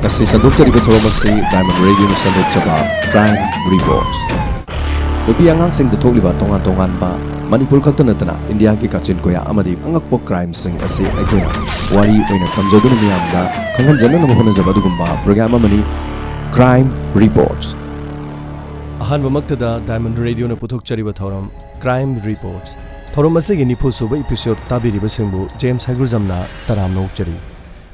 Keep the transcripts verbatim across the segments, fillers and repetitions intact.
ꯑꯁꯤ ꯁꯟꯗꯣꯛꯆꯔꯤꯕ ꯊꯧꯔꯝ ꯑꯁꯤ Diamond Radioꯅ ꯁꯟꯗꯣꯛꯆꯕ Crime Reports꯫ ꯅꯨꯄꯤ ꯑꯉꯥꯡꯁꯤꯡꯗ ꯊꯣꯛꯂꯤꯕ ꯇꯣꯉꯥꯟ ꯇꯣꯉꯥꯟꯕ, ꯃꯅꯤꯄꯨꯔ ꯈꯛꯇ ꯅꯠꯇꯅ ꯏꯟꯗꯤꯌꯥꯒꯤ ꯀꯥꯆꯤꯟ ꯀꯣꯌꯥ ꯑꯃꯗꯤ ꯑꯉꯛꯄ crimeꯁꯤꯡ ꯑꯁꯤ ꯑꯩꯈꯣꯏꯅ ꯋꯥꯔꯤ ꯑꯣꯏꯅ ꯊꯝꯖꯗꯨꯅ ꯃꯤꯌꯥꯝꯗ ꯈꯪꯍꯟꯖꯅꯅꯕ ꯍꯣꯠꯅꯖꯕ ꯑꯗꯨꯒꯨꯝꯕ program ꯑꯃꯅꯤ Crime Reports꯫ ꯑꯍꯥꯟꯕꯃꯛꯇꯗ Diamond Radioꯅ ꯄꯨꯊꯣꯛꯆꯔꯤꯕ ꯊꯧꯔꯝ Crime Reports꯫ ꯊꯧꯔꯝ ꯑꯁꯤꯒꯤ ꯅꯤꯐꯨ ꯁꯨꯕ episode ꯇꯥꯕꯤꯔꯤꯕꯁꯤꯡꯕꯨ ꯖꯦꯝꯁ ꯍꯥꯏꯒꯨꯖꯝꯅ ꯇꯔꯥꯝꯅ ꯑꯣꯛꯆꯔꯤ꯫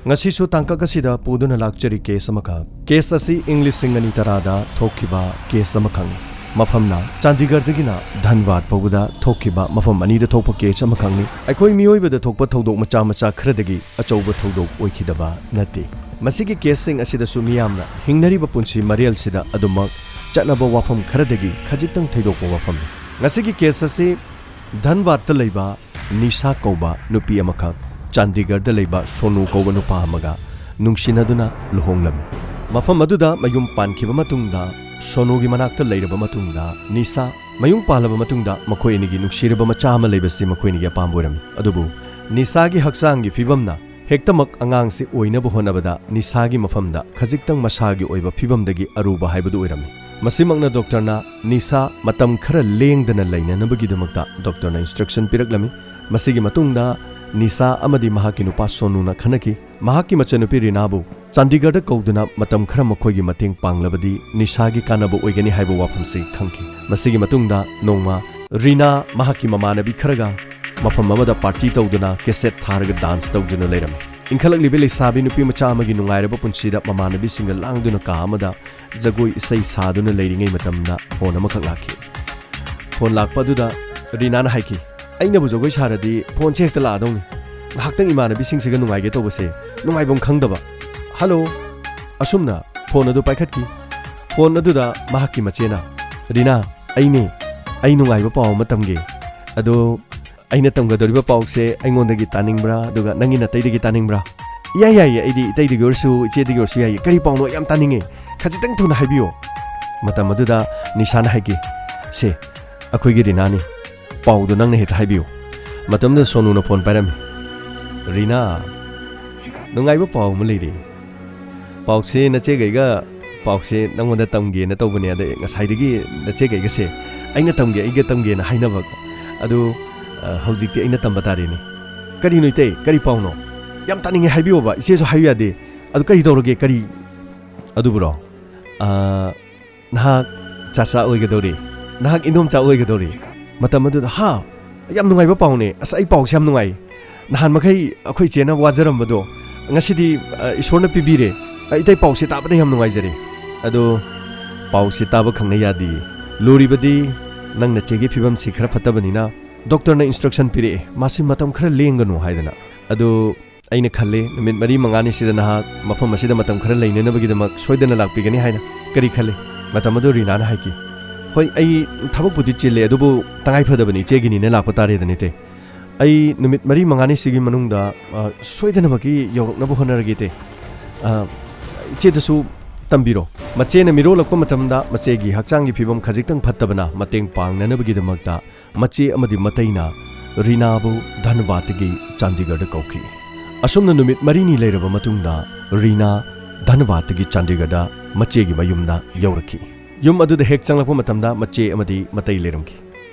ꯉꯁꯤꯁꯨ ꯇꯥꯡꯀꯛ ꯑꯁꯤꯗ ꯄꯨꯗꯨꯅ ꯂꯥꯛꯆꯔꯤ case ꯑꯃꯈꯛ꯫ Case ꯑꯁꯤ ꯏꯪ ꯂꯤꯁꯤꯡ ꯑꯅꯤ ꯇꯔꯥꯗ ꯊꯣꯛꯈꯤꯕ case ꯑꯃꯈꯛꯅꯤ꯫ ꯃꯐꯝꯅ ꯆꯥꯟꯗꯤꯒꯔꯗꯒꯤꯅ ꯙꯟꯕꯥꯗ ꯐꯥꯎꯕꯗ ꯊꯣꯛꯈꯤꯕ ꯃꯐꯝ ꯑꯅꯤꯗ ꯊꯣꯛꯄ case ꯑꯃꯈꯛꯅꯤ꯫ ꯑꯩꯈꯣꯏ ꯃꯤꯑꯣꯏꯕꯗ ꯊꯣꯛꯄ ꯊꯧꯗꯣꯛ ꯃꯆꯥ ꯃꯆꯥ ꯈꯔꯗꯒꯤ ꯑꯆꯧꯕ ꯊꯧꯗꯣꯛ ꯑꯣꯏꯈꯤꯗꯕ ꯅꯠꯇꯦ꯫ ꯃꯁꯤꯒꯤ caseꯁꯤꯡ ꯑꯁꯤꯗꯁꯨ ꯃꯤꯌꯥꯝꯅ ꯍꯤꯡꯅꯔꯤꯕ ꯄꯨꯟꯁꯤ ꯃꯔꯦꯜꯁꯤꯗ ꯑꯗꯨꯃꯛ ꯆꯠꯅꯕ ꯋꯥꯐꯝ ꯈꯔꯗꯒꯤ ꯈꯖꯤꯛꯇꯪ ꯊꯩꯗꯣꯛꯄ ꯋꯥꯐꯝꯅꯤ꯫ ꯉꯁꯤꯒꯤ case ꯑꯁꯤ ꯙꯟꯕꯥꯗꯇ ꯂꯩꯕ ꯅꯤꯁꯥ ꯀꯧꯕ ꯅꯨꯄꯤ ꯑꯃꯈꯛ ꯆꯥꯟꯗꯤꯒꯔꯗ ꯂꯩꯕ ꯁꯣꯅꯨ ꯀꯧꯕ ꯅꯨꯄꯥ ꯑꯃꯒ ꯅꯨꯡꯁꯤꯅꯗꯨꯅ ꯂꯨꯍꯣꯡꯂꯝꯃꯤ꯫ ꯃꯐꯝ ꯑꯗꯨꯗ ꯃꯌꯨꯝ ꯄꯥꯟꯈꯤꯕ ꯃꯇꯨꯡꯗ, ꯁꯣꯅꯨꯒꯤ ꯃꯅꯥꯛꯇ ꯂꯩꯔꯕ ꯃꯇꯨꯡꯗ, ꯅꯤꯁꯥ ꯃꯌꯨꯝ ꯄꯥꯜꯂꯕ ꯃꯇꯨꯡꯗ ꯃꯈꯣꯏ ꯑꯅꯤꯒꯤ ꯅꯨꯡꯁꯤꯔꯕ ꯃꯆꯥ ꯑꯃ ꯂꯩꯕꯁꯤ ꯃꯈꯣꯏ ꯑꯅꯤꯒꯤ ꯑꯄꯥꯝꯕ ꯑꯣꯏꯔꯝꯃꯤ꯫ ꯑꯗꯨꯕꯨ ꯅꯤꯁꯥꯒꯤ ꯍꯛꯆꯥꯡꯒꯤ ꯐꯤꯕꯝꯅ ꯍꯦꯛꯇꯃꯛ ꯑꯉꯥꯡꯁꯤ ꯑꯣꯏꯅꯕ ꯍꯣꯠꯅꯕꯗ ꯅꯤꯁꯥꯒꯤ ꯃꯐꯝꯗ ꯈꯖꯤꯛꯇꯪ ꯃꯁꯥꯒꯤ ꯑꯣꯏꯕ ꯐꯤꯕꯝꯗꯒꯤ ꯑꯔꯨꯕ ꯍꯥꯏꯕꯗꯨ ꯑꯣꯏꯔꯝꯃꯤ꯫ ꯃꯁꯤꯃꯛꯅ ꯗꯣꯛꯇꯔꯅ ꯅꯤꯁꯥ ꯃꯇꯝ ꯈꯔ ꯂꯦꯡꯗꯅ ꯂꯩꯅꯅꯕꯒꯤꯗꯃꯛꯇ ꯗꯣꯛꯇꯔꯅ instruction ꯄꯤꯔꯛꯂꯝꯃꯤ꯫ ꯃꯁꯤꯒꯤ ꯃꯇꯨꯡꯗ ꯅꯤꯁꯥ ꯑꯃꯗꯤ ꯃꯍꯥꯛꯀꯤ ꯅꯨꯄꯥ ꯁꯣꯅꯨꯅ ꯈꯟꯅꯈꯤ꯫ ꯃꯍꯥꯛꯀꯤ ꯃꯆꯟꯅꯨꯄꯤ ꯔꯤꯅꯥꯕꯨ ꯆꯥꯟꯗꯤꯒꯔꯗ ꯀꯧꯗꯨꯅ ꯃꯇꯝ ꯈꯔ ꯃꯈꯣꯏꯒꯤ ꯃꯇꯦꯡ ꯄꯥꯡꯂꯕꯗꯤ ꯅꯤꯁꯥꯒꯤ ꯀꯥꯟꯅꯕ ꯑꯣꯏꯒꯅꯤ ꯍꯥꯏꯕ ꯋꯥꯐꯝꯁꯤ ꯈꯪꯈꯤ꯫ ꯃꯁꯤꯒꯤ ꯃꯇꯨꯡꯗ ꯅꯣꯡꯃ ꯔꯤꯅꯥ ꯃꯍꯥꯛꯀꯤ ꯃꯃꯥꯟꯅꯕꯤ ꯈꯔꯒ ꯃꯐꯝ ꯑꯃꯗ party ꯇꯧꯗꯨꯅ cassette ꯊꯥꯔꯒ dance ꯇꯧꯗꯨꯅ ꯂꯩꯔꯝꯃꯤ꯫ ꯏꯟꯈꯠꯂꯛꯂꯤꯕ ꯂꯩꯁꯥꯕꯤ ꯅꯨꯄꯤ ꯃꯆꯥ ꯑꯃꯒꯤ ꯅꯨꯡꯉꯥꯏꯔꯕ ꯄꯨꯟꯁꯤꯗ ꯃꯃꯥꯟꯅꯕꯤꯁꯤꯡꯒ ꯂꯥꯡꯗꯨꯅ ꯀꯥ ꯑꯃꯗ ꯖꯒꯣꯏ ꯏꯁꯩ ꯁꯥꯗꯨꯅ ꯂꯩꯔꯤꯉꯩ ꯃꯇꯝꯗ phone ꯑꯃꯈꯛ ꯂꯥꯛꯈꯤ꯫ Phone ꯂꯥꯛꯄ ꯑꯗꯨꯗ ꯔꯤꯅꯥꯅ ꯍꯥꯏꯈꯤ, "ꯑꯩꯅꯕꯨ ꯖꯒꯣꯏ ꯁꯥꯔꯗꯤ phoneꯁꯦ ꯍꯦꯛꯇ ꯂꯥꯛꯑꯗꯧꯅꯤ꯫ ꯉꯥꯏꯍꯥꯛꯇꯪ ꯏꯃꯥꯟꯅꯕꯤꯁꯤꯡꯁꯤꯒ ꯅꯨꯡꯉꯥꯏꯒꯦ ꯇꯧꯕꯁꯦ ꯅꯨꯡꯉꯥꯏꯐꯝ ꯈꯪꯗꯕ꯫ Hello!" ꯑꯁꯨꯝꯅ phone ꯑꯗꯨ ꯄꯥꯏꯈꯠꯈꯤ꯫ Phone ꯑꯗꯨꯗ ꯃꯍꯥꯛꯀꯤ ꯃꯆꯦꯅ, "ꯔꯤꯅꯥ, ꯑꯩꯅꯦ꯫ ꯑꯩ ꯅꯨꯡꯉꯥꯏꯕ ꯄꯥꯎ ꯑꯃ ꯇꯝꯒꯦ꯫ ꯑꯗꯣ ꯑꯩꯅ ꯇꯝꯒꯗꯧꯔꯤꯕ ꯄꯥꯎꯁꯦ ꯑꯩꯉꯣꯟꯗꯒꯤ ꯇꯥꯅꯤꯡꯕ꯭ꯔꯥ, ꯑꯗꯨꯒ ꯅꯪꯒꯤ ꯅꯇꯩꯗꯒꯤ ꯇꯥꯅꯤꯡꯕ꯭ꯔꯥ?" "ꯏꯌꯥ ꯌꯥꯏꯌꯦ, ꯑꯩꯗꯤ ꯏꯇꯩꯗꯒꯤ ꯑꯣꯏꯔꯁꯨ, ꯏꯆꯦꯗꯒꯤ ꯑꯣꯏꯔꯁꯨ ꯌꯥꯏꯌꯦ꯫ ꯀꯔꯤ ꯄꯥꯎꯅꯣ? ꯌꯥꯝ ꯇꯥꯅꯤꯡꯉꯦ꯫ ꯈꯖꯤꯛꯇꯪ ꯊꯨꯅ ꯍꯥꯏꯕꯤꯌꯣ꯫" ꯃꯇꯝ ꯑꯗꯨꯗ ꯅꯤꯁꯥꯅ ꯍꯥꯏꯈꯤ, "ꯁꯦ, ꯑꯩꯈꯣꯏꯒꯤ ꯔꯤꯅꯥꯅꯤ꯫ ꯄꯥꯎꯗꯣ ꯅꯪꯅ ꯍꯦꯛꯇ ꯍꯥꯏꯕꯤꯌꯨ꯫" ꯃꯇꯝꯗꯨꯗ ꯁꯣꯅꯨꯅ phone ꯄꯥꯏꯔꯝꯃꯤ꯫ "ꯔꯤꯅꯥ, ꯅꯨꯡꯉꯥꯏꯕ ꯄꯥꯎ ꯑꯃ ꯂꯩꯔꯦ꯫ ꯄꯥꯎꯁꯦ ꯅꯆꯦꯒꯩꯒ, ꯄꯥꯎꯁꯦ ꯅꯪꯉꯣꯟꯗ ꯇꯝꯒꯦꯅ ꯇꯧꯕꯅꯦ, ꯑꯗ ꯉꯁꯥꯏꯗꯒꯤ ꯅꯆꯦꯒꯩꯒꯁꯦ ꯑꯩꯅ ꯇꯝꯒꯦ, ꯑꯩꯒ ꯇꯝꯒꯦꯅ ꯍꯥꯏꯅꯕꯀꯣ꯫ ꯑꯗꯨ, ꯑ, ꯍꯧꯖꯤꯛꯇꯤ ꯑꯩꯅ ꯇꯝꯕ ꯇꯥꯔꯦꯅꯦ꯫ ꯀꯔꯤꯅꯣ ꯏꯇꯩ? ꯀꯔꯤ ꯄꯥꯎꯅꯣ? ꯌꯥꯝ ꯇꯥꯅꯤꯡꯉꯦ, ꯍꯥꯏꯕꯤꯌꯣꯕ꯫ ꯏꯆꯦꯁꯨ ꯍꯥꯏꯌꯨ ꯌꯥꯗꯦ꯫ ꯑꯗꯨ ꯀꯔꯤ ꯇꯧꯔꯒꯦ? ꯀꯔꯤ? ꯑꯗꯨꯕꯨꯔꯣ? ꯑ, ꯅꯍꯥꯛ ꯆꯥꯆꯥ ꯑꯣꯏꯒꯗꯧꯔꯤ꯫ ꯅꯍꯥꯛ ꯏꯟꯗꯣꯝꯆꯥ ꯑꯣꯏꯒꯗꯧꯔꯤ꯫ ꯃꯇꯝ ꯑꯗꯨꯗ, "ꯍꯥ? ꯌꯥꯝ ꯅꯨꯡꯉꯥꯏꯕ ꯄꯥꯎꯅꯦ꯫ ꯑꯁ, ꯑꯩ ꯄꯥꯎꯁꯦ ꯌꯥꯝ ꯅꯨꯡꯉꯥꯏ꯫ ꯅꯍꯥꯟ ꯃꯈꯩ ꯑꯩꯈꯣꯏ ꯏꯆꯦꯅ ꯋꯥꯖꯔꯝꯕꯗꯣ ꯉꯁꯤꯗꯤ, ꯑ, ꯏꯁꯣꯔꯅ ꯄꯤꯕꯤꯔꯦ꯫ ꯑ, ꯏꯇꯩ, ꯄꯥꯎꯁꯦ ꯇꯥꯕꯗ ꯌꯥꯝ ꯅꯨꯡꯉꯥꯏꯖꯔꯦ꯫ ꯑꯗꯣ ꯄꯥꯎꯁꯦ ꯇꯥꯕ ꯈꯪꯅ ꯌꯥꯗꯦ꯫ ꯂꯨꯔꯤꯕꯗꯤ ꯅꯪ ꯅꯆꯦꯒꯤ ꯐꯤꯕꯝꯁꯤ ꯈꯔ ꯐꯠꯇꯕꯅꯤꯅ ꯗꯣꯛꯇꯔꯅ instruction ꯄꯤꯔꯛꯑꯦ꯫ ꯃꯥꯁꯤ ꯃꯇꯝ ꯈꯔ ꯂꯦꯡꯒꯅꯨ ꯍꯥꯏꯗꯅ꯫ ꯑꯗꯣ ꯑꯩꯅ ꯈꯜꯂꯦ, ꯅꯨꯃꯤꯠ ꯃꯔꯤ ꯃꯉꯥꯅꯤꯁꯤꯗ ꯅꯍꯥꯛ ꯃꯐꯝ ꯑꯁꯤꯗ ꯃꯇꯝ ꯈꯔ ꯂꯩꯅꯅꯕꯒꯤꯗꯃꯛ ꯁꯣꯏꯗꯅ ꯂꯥꯛꯄꯤꯒꯅꯤ ꯍꯥꯏꯅ꯫ ꯀꯔꯤ ꯈꯜꯂꯤ?" ꯃꯇꯝ ꯑꯗꯨ ꯔꯤꯅꯥꯅ ꯍꯥꯏꯈꯤ, "ꯍꯣꯏ, ꯑꯩ ꯊꯕꯛꯄꯨꯗꯤ ꯆꯤꯜꯂꯦ, ꯑꯗꯨꯕꯨ ꯇꯉꯥꯏ ꯐꯗꯕꯅꯤ, ꯏꯆꯦꯒꯤꯅꯤꯅ ꯂꯥꯛꯄ ꯇꯥꯔꯦꯗꯅ, ꯏꯇꯩ꯫ ꯑꯩ ꯅꯨꯃꯤꯠ ꯃꯔꯤ ꯃꯉꯥꯅꯤꯁꯤꯒꯤ ꯃꯅꯨꯡꯗ, ꯑ, ꯁꯣꯏꯗꯅꯃꯛꯀꯤ ꯌꯧꯔꯛꯅꯕ ꯍꯣꯠꯅꯔꯒꯦ, ꯏꯇꯩ꯫ ꯑ, ꯏꯆꯦꯗꯁꯨ ꯇꯝꯕꯤꯔꯣ꯫" ꯃꯆꯦꯅ ꯃꯤꯔꯣꯜꯂꯛꯄ ꯃꯇꯝꯗ ꯃꯆꯦꯒꯤ ꯍꯛꯆꯥꯡꯒꯤ ꯐꯤꯕꯝ ꯈꯖꯤꯛꯇꯪ ꯐꯠꯇꯕꯅ ꯃꯇꯦꯡ ꯄꯥꯡꯅꯅꯕꯒꯤꯗꯃꯛꯇ ꯃꯆꯦ ꯑꯃꯗꯤ ꯃꯇꯩꯅ ꯔꯤꯅꯥꯕꯨ ꯙꯟꯕꯥꯗꯇꯒꯤ ꯆꯥꯟꯗꯤꯒꯔꯗ ꯀꯧꯈꯤ꯫ ꯑꯁꯨꯝꯅ ꯅꯨꯃꯤꯠ ꯃꯔꯤꯅꯤ ꯂꯩꯔꯕ ꯃꯇꯨꯡꯗ ꯔꯤꯅꯥ ꯙꯟꯕꯥꯗꯇꯒꯤ ꯆꯥꯟꯗꯤꯒꯔꯗ ꯃꯆꯦꯒꯤ ꯃꯌꯨꯝꯗ ꯌꯧꯔꯛꯈꯤ꯫ ꯌꯨꯝ ꯑꯗꯨꯗ ꯍꯦꯛ ꯆꯪꯂꯛꯄ ꯃꯇꯝꯗ ꯃꯆꯦ ꯑꯃꯗꯤ ꯃꯇꯩ ꯂꯩꯔꯝꯈꯤ꯫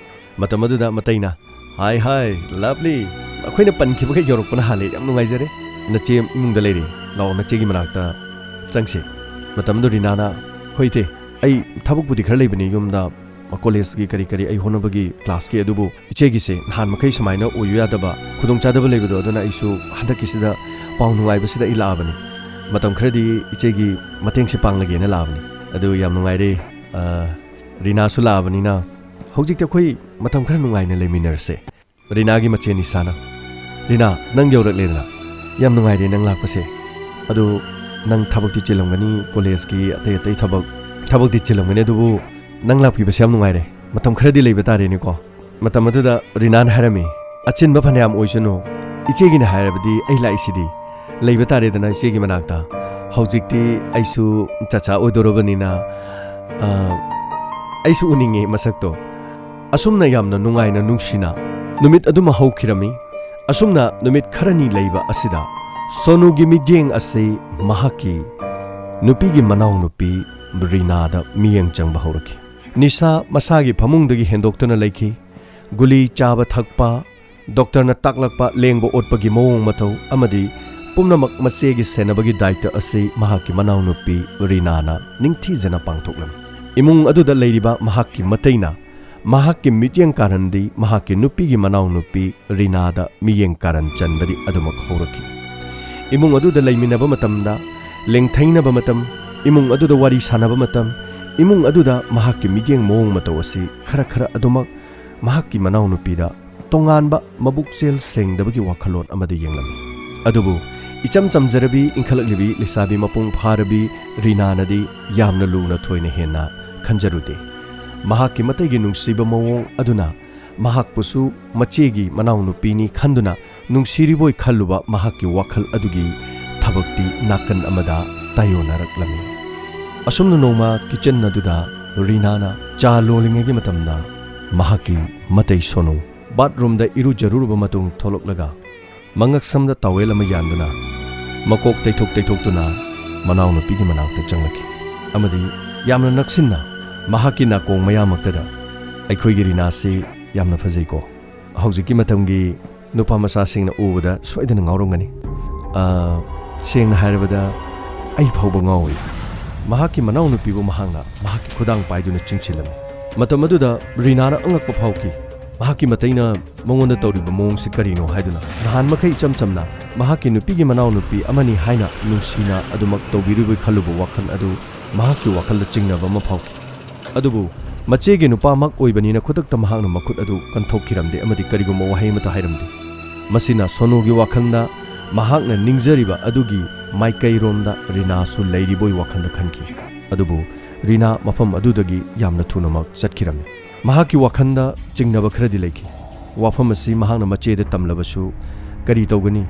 ꯃꯇꯝ ꯑꯗꯨꯗ ꯃꯇꯩꯅ, "ꯍꯥꯏ, ꯍꯥꯏ, ꯂꯚꯂꯤ, ꯑꯩꯈꯣꯏꯅ ꯄꯟꯈꯤꯕꯒ ꯌꯧꯔꯛꯄꯅ ꯍꯥꯜꯂꯦ, ꯌꯥꯝ ꯅꯨꯡꯉꯥꯏꯖꯔꯦ꯫ ꯅꯆꯦ ꯏꯃꯨꯡꯗ ꯂꯩꯔꯤ, ꯂꯥꯛꯑꯣ, ꯅꯆꯦꯒꯤ ꯃꯅꯥꯛꯇ ꯆꯪꯁꯤ꯫" ꯃꯇꯝꯗꯨ ꯔꯤꯅꯥꯅ, "ꯍꯣꯏ ꯏꯇꯩ, ꯑꯩ ꯊꯕꯛꯄꯨꯗꯤ ꯈꯔ ꯂꯩꯕꯅꯤ ꯌꯨꯝꯗ, ꯀꯣꯂꯦꯖꯀꯤ ꯀꯔꯤ ꯀꯔꯤ ꯑꯩ ꯍꯣꯠꯅꯕꯒꯤ ꯀ꯭ꯂꯥꯁꯀꯤ, ꯑꯗꯨꯕꯨ ꯏꯆꯦꯒꯤꯁꯦ ꯅꯍꯥꯟ ꯃꯈꯩ ꯁꯨꯃꯥꯏꯅ ꯑꯣꯏꯌꯨ ꯌꯥꯗꯕ ꯈꯨꯗꯣꯡꯆꯥꯗꯕ ꯂꯩꯕꯗꯣ, ꯑꯗꯨꯅ ꯑꯩꯁꯨ ꯍꯟꯗꯛꯀꯤꯁꯤꯗ ꯄꯥꯎ ꯅꯨꯡꯉꯥꯏꯕꯁꯤꯗ ꯑꯩ ꯂꯥꯛꯑꯕꯅꯤ꯫ ꯃꯇꯝ ꯈꯔꯗꯤ ꯏꯆꯦꯒꯤ ꯃꯇꯦꯡꯁꯦ ꯄꯥꯡꯂꯒꯦꯅ ꯂꯥꯛꯑꯕꯅꯤ꯫ ꯑꯗꯨ ꯌꯥꯝ ꯅꯨꯡꯉꯥꯏꯔꯦ, ꯑ, ꯔꯤꯅꯥꯁꯨ ꯂꯥꯛꯑꯕꯅꯤꯅ ꯍꯧꯖꯤꯛꯇꯤ ꯑꯩꯈꯣꯏ ꯃꯇꯝ ꯈꯔ ꯅꯨꯡꯉꯥꯏꯅ ꯂꯩꯃꯤꯟꯅꯔꯁꯦ꯫" ꯔꯤꯅꯥꯒꯤ ꯃꯆꯦ ꯅꯤꯁꯥꯅ, "ꯔꯤꯅꯥ, ꯅꯪ ꯌꯧꯔꯛꯂꯦꯗꯅ, ꯌꯥꯝ ꯅꯨꯡꯉꯥꯏꯔꯦ ꯅꯪ ꯂꯥꯛꯄꯁꯦ꯫ ꯑꯗꯨ ꯅꯪ ꯊꯕꯛꯇꯤ ꯆꯤꯜꯂꯝꯒꯅꯤ, ꯀꯣꯂꯦꯖꯀꯤ ꯑꯇꯩ ꯑꯇꯩ ꯊꯕꯛ, ꯊꯕꯛꯇꯤ ꯆꯤꯜꯂꯝꯒꯅꯤ, ꯑꯗꯨꯕꯨ ꯅꯪ ꯂꯥꯛꯄꯤꯕꯁꯦ ꯌꯥꯝ ꯅꯨꯡꯉꯥꯏꯔꯦ꯫ ꯃꯇꯝ ꯈꯔꯗꯤ ꯂꯩꯕ ꯇꯥꯔꯦꯅꯦꯀꯣ?" ꯃꯇꯝ ꯑꯗꯨꯗ ꯔꯤꯅꯥꯅ ꯍꯥꯏꯔꯝꯃꯤ, "ꯑꯆꯤꯟꯕ ꯐꯅꯌꯥꯝ ꯑꯣꯏꯁꯅꯨ, ꯏꯆꯦꯒꯤꯅ ꯍꯥꯏꯔꯕꯗꯤ ꯑꯩ ꯂꯥꯛꯏꯁꯤꯗꯤ, ꯂꯩꯕ ꯇꯥꯔꯦꯗꯅ ꯏꯆꯦꯒꯤ ꯃꯅꯥꯛꯇ꯫ ꯍꯧꯖꯤꯛꯇꯤ ꯑꯩꯁꯨ ꯆꯥꯆꯥ ꯑꯣꯏꯗꯣꯔꯕꯅꯤꯅ, ꯑ, ꯑꯩꯁꯨ ꯎꯅꯤꯡꯉꯦ ꯃꯁꯛꯇꯣ꯫" ꯑꯁꯨꯝꯅ ꯌꯥꯝꯅ ꯅꯨꯡꯉꯥꯏꯅ ꯅꯨꯡꯁꯤꯅ ꯅꯨꯃꯤꯠ ꯑꯗꯨꯃ ꯍꯧꯈꯤꯔꯝꯃꯤ꯫ ꯑꯁꯨꯝꯅ ꯅꯨꯃꯤꯠ ꯈꯔꯅꯤ ꯂꯩꯕ ꯑꯁꯤꯗ ꯁꯣꯅꯨꯒꯤ ꯃꯤꯠꯌꯦꯡ ꯑꯁꯤ ꯃꯍꯥꯛꯀꯤ ꯅꯨꯄꯤꯒꯤ ꯃꯅꯥꯎꯅꯨꯄꯤ ꯔꯤꯅꯥꯗ ꯃꯤꯠꯌꯦꯡ ꯆꯪꯕ ꯍꯧꯔꯛꯈꯤ꯫ ꯅꯤꯁꯥ ꯃꯁꯥꯒꯤ ꯐꯃꯨꯡꯗꯒꯤ ꯍꯦꯟꯗꯣꯛꯇꯨꯅ ꯂꯩꯈꯤ꯫ ꯒꯨꯂꯤ ꯆꯥꯕ ꯊꯛꯄ, ꯗꯣꯛꯇꯔꯅ ꯇꯥꯛꯂꯛꯄ ꯂꯦꯡꯕ ꯑꯣꯠꯄꯒꯤ ꯃꯑꯣꯡ ꯃꯇꯧ ꯑꯃꯗꯤ ꯄꯨꯝꯅꯃꯛ ꯃꯆꯦꯒꯤ ꯁꯦꯟꯅꯕꯒꯤ ꯗꯥꯏꯇ ꯑꯁꯤ ꯃꯍꯥꯛꯀꯤ ꯃꯅꯥꯎꯅꯨꯄꯤ ꯔꯤꯅꯥꯅ ꯅꯤꯡꯊꯤꯖꯅ ꯄꯥꯡꯊꯣꯛꯂꯝꯃꯤ꯫ ꯏꯃꯨꯡ ꯑꯗꯨꯗ ꯂꯩꯔꯤꯕ ꯃꯍꯥꯛꯀꯤ ꯃꯇꯩꯅ ꯃꯍꯥꯛꯀꯤ ꯃꯤꯠꯌꯦꯡ ꯀꯥꯔꯟꯗꯤ ꯃꯍꯥꯛꯀꯤ ꯅꯨꯄꯤꯒꯤ ꯃꯅꯥꯎꯅꯨꯄꯤ ꯔꯤꯅꯥꯗ ꯃꯤꯠꯌꯦꯡ ꯀꯥꯔꯟ ꯆꯟꯕꯗꯤ ꯑꯗꯨꯃꯛ ꯍꯧꯔꯛꯈꯤ꯫ ꯏꯃꯨꯡ ꯑꯗꯨꯗ ꯂꯩꯃꯤꯟꯅꯕ ꯃꯇꯝꯗ, ꯂꯦꯡꯊꯩꯅꯕ ꯃꯇꯝ, ꯏꯃꯨꯡ ꯑꯗꯨꯗ ꯋꯥꯔꯤ ꯁꯥꯟꯅꯕ ꯃꯇꯝ, ꯏꯃꯨꯡ ꯑꯗꯨꯗ ꯃꯍꯥꯛꯀꯤ ꯃꯤꯠꯌꯦꯡ ꯃꯑꯣꯡ ꯃꯇꯧ ꯑꯁꯤ ꯈꯔ ꯈꯔ ꯑꯗꯨꯃꯛ ꯃꯍꯥꯛꯀꯤ ꯃꯅꯥꯎꯅꯨꯄꯤꯗ ꯇꯣꯉꯥꯟꯕ ꯃꯕꯨꯛꯆꯦꯜ ꯁꯦꯡꯗꯕꯒꯤ ꯋꯥꯈꯜꯂꯣꯟ ꯑꯃꯗ ꯌꯦꯡꯂꯝꯃꯤ꯫ ꯑꯗꯨꯕꯨ ꯏꯆꯝ ꯆꯝꯖꯔꯕꯤ, ꯏꯟꯈꯠꯂꯛꯂꯤꯕꯤ ꯂꯩꯁꯥꯕꯤ ꯃꯄꯨꯡ ꯐꯥꯔꯕꯤ ꯔꯤꯅꯥꯅꯗꯤ ꯌꯥꯝꯅ ꯂꯨꯅ ꯊꯣꯏꯅ ꯍꯦꯟꯅ ꯈꯟꯖꯔꯨꯗꯦ꯫ ꯃꯍꯥꯛꯀꯤ ꯃꯇꯩꯒꯤ ꯅꯨꯡꯁꯤꯕ ꯃꯑꯣꯡ ꯑꯗꯨꯅ ꯃꯍꯥꯛꯄꯨꯁꯨ ꯃꯆꯦꯒꯤ ꯃꯅꯥꯎꯅꯨꯄꯤꯅꯤ ꯈꯟꯗꯨꯅ ꯅꯨꯡꯁꯤꯔꯤꯕꯣꯏ ꯈꯜꯂꯨꯕ ꯃꯍꯥꯛꯀꯤ ꯋꯥꯈꯜ ꯑꯗꯨꯒꯤ ꯊꯕꯛꯇꯤ ꯅꯥꯀꯟ ꯑꯃꯗ ꯇꯥꯏꯌꯣꯟꯅꯔꯛꯂꯝꯃꯤ꯫ ꯑꯁꯨꯝꯅ ꯅꯣꯡꯃ ꯀꯤꯆꯟ ꯑꯗꯨꯗ ꯔꯤꯅꯥꯅ ꯆꯥ ꯂꯣꯜꯂꯤꯉꯩꯒꯤ ꯃꯇꯝꯗ ꯃꯍꯥꯛꯀꯤ ꯃꯇꯩ ꯁꯣꯅꯨ ꯕꯥꯠꯔꯨꯝꯗ ꯏꯔꯨꯖꯔꯨꯔꯕ ꯃꯇꯨꯡ ꯊꯣꯛꯂꯛꯂꯒ ꯃꯉꯛꯁꯝꯗ ꯇꯥꯋꯦꯜ ꯑꯃ ꯌꯥꯟꯗꯨꯅ ꯃꯀꯣꯛ ꯇꯩꯊꯣꯛ ꯇꯩꯊꯣꯛꯇꯨꯅ ꯃꯅꯥꯎꯅꯨꯄꯤꯒꯤ ꯃꯅꯥꯛꯇ ꯆꯪꯂꯛꯈꯤ ꯑꯃꯗꯤ ꯌꯥꯝꯅ ꯅꯛꯁꯤꯟꯅ ꯃꯍꯥꯛꯀꯤ ꯅꯥꯀꯣꯡ ꯃꯌꯥꯃꯛꯇꯗ, "ꯑꯩꯈꯣꯏꯒꯤ ꯔꯤꯅꯥꯁꯤ ꯌꯥꯝꯅ ꯐꯖꯩꯀꯣ꯫ ꯍꯧꯖꯤꯛꯀꯤ ꯃꯇꯝꯒꯤ ꯅꯨꯄꯥ ꯃꯆꯥꯁꯤꯡꯅ ꯎꯕꯗ ꯁꯣꯏꯗꯅ ꯉꯥꯎꯔꯝꯒꯅꯤ꯫ ꯑ, ꯁꯦꯡꯅ ꯍꯥꯏꯔꯕꯗ ꯑꯩ ꯐꯥꯎꯕ ꯉꯥꯎꯏ꯫" ꯃꯍꯥꯛꯀꯤ ꯃꯅꯥꯎꯅꯨꯄꯤꯕꯨ ꯃꯍꯥꯛꯅ ꯃꯍꯥꯛꯀꯤ ꯈꯨꯗꯥꯡ ꯄꯥꯏꯗꯨꯅ ꯆꯤꯡꯁꯤꯜꯂꯝꯃꯤ꯫ ꯃꯇꯝ ꯑꯗꯨꯗ ꯔꯤꯅꯥꯅ ꯑꯉꯛꯄ ꯐꯥꯎꯈꯤ꯫ ꯃꯍꯥꯛꯀꯤ ꯃꯇꯩꯅ ꯃꯉꯣꯟꯗ ꯇꯧꯔꯤꯕ ꯃꯑꯣꯡꯁꯤ ꯀꯔꯤꯅꯣ ꯍꯥꯏꯗꯨꯅ꯫ ꯅꯍꯥꯟ ꯃꯈꯩ ꯏꯆꯝ ꯆꯝꯅ ꯃꯍꯥꯛꯀꯤ ꯅꯨꯄꯤꯒꯤ ꯃꯅꯥꯎꯅꯨꯄꯤ ꯑꯃꯅꯤ ꯍꯥꯏꯅ ꯅꯨꯡꯁꯤꯅ ꯑꯗꯨꯃꯛ ꯇꯧꯕꯤꯔꯨꯕꯩ ꯈꯜꯂꯨꯕ ꯋꯥꯈꯜ ꯑꯗꯨ ꯃꯍꯥꯛꯀꯤ ꯋꯥꯈꯜꯗ ꯆꯤꯡꯅꯕ ꯑꯃ ꯐꯥꯎꯈꯤ꯫ ꯑꯗꯨꯕꯨ ꯃꯆꯦꯒꯤ ꯅꯨꯄꯥꯃꯛ ꯑꯣꯏꯕꯅꯤꯅ ꯈꯨꯗꯛꯇ ꯃꯍꯥꯛꯅ ꯃꯈꯨꯠ ꯑꯗꯨ ꯀꯟꯊꯣꯛꯈꯤꯔꯝꯗꯦ ꯑꯃꯗꯤ ꯀꯔꯤꯒꯨꯝꯕ ꯋꯥꯍꯩ ꯑꯃꯠꯇ ꯍꯥꯏꯔꯝꯗꯦ꯫ ꯃꯁꯤꯅ ꯁꯣꯅꯨꯒꯤ ꯋꯥꯈꯜꯗ ꯃꯍꯥꯛꯅ ꯅꯤꯡꯖꯔꯤꯕ ꯑꯗꯨꯒꯤ ꯃꯥꯏꯀꯩꯔꯣꯝꯗ ꯔꯤꯅꯥꯁꯨ ꯂꯩꯔꯤꯕꯣꯏ ꯋꯥꯈꯜꯗ ꯈꯟꯈꯤ꯫ ꯑꯗꯨꯕꯨ ꯔꯤꯅꯥ ꯃꯐꯝ ꯑꯗꯨꯗꯒꯤ ꯌꯥꯝꯅ ꯊꯨꯅꯃꯛ ꯆꯠꯈꯤꯔꯝꯃꯤ꯫ ꯃꯍꯥꯛꯀꯤ ꯋꯥꯈꯜꯗ ꯆꯤꯡꯅꯕ ꯈꯔꯗꯤ ꯂꯩꯈꯤ꯫ ꯋꯥꯐꯝ ꯑꯁꯤ ꯃꯍꯥꯛꯅ ꯃꯆꯦꯗ ꯇꯝꯂꯕꯁꯨ ꯀꯔꯤ ꯇꯧꯒꯅꯤ?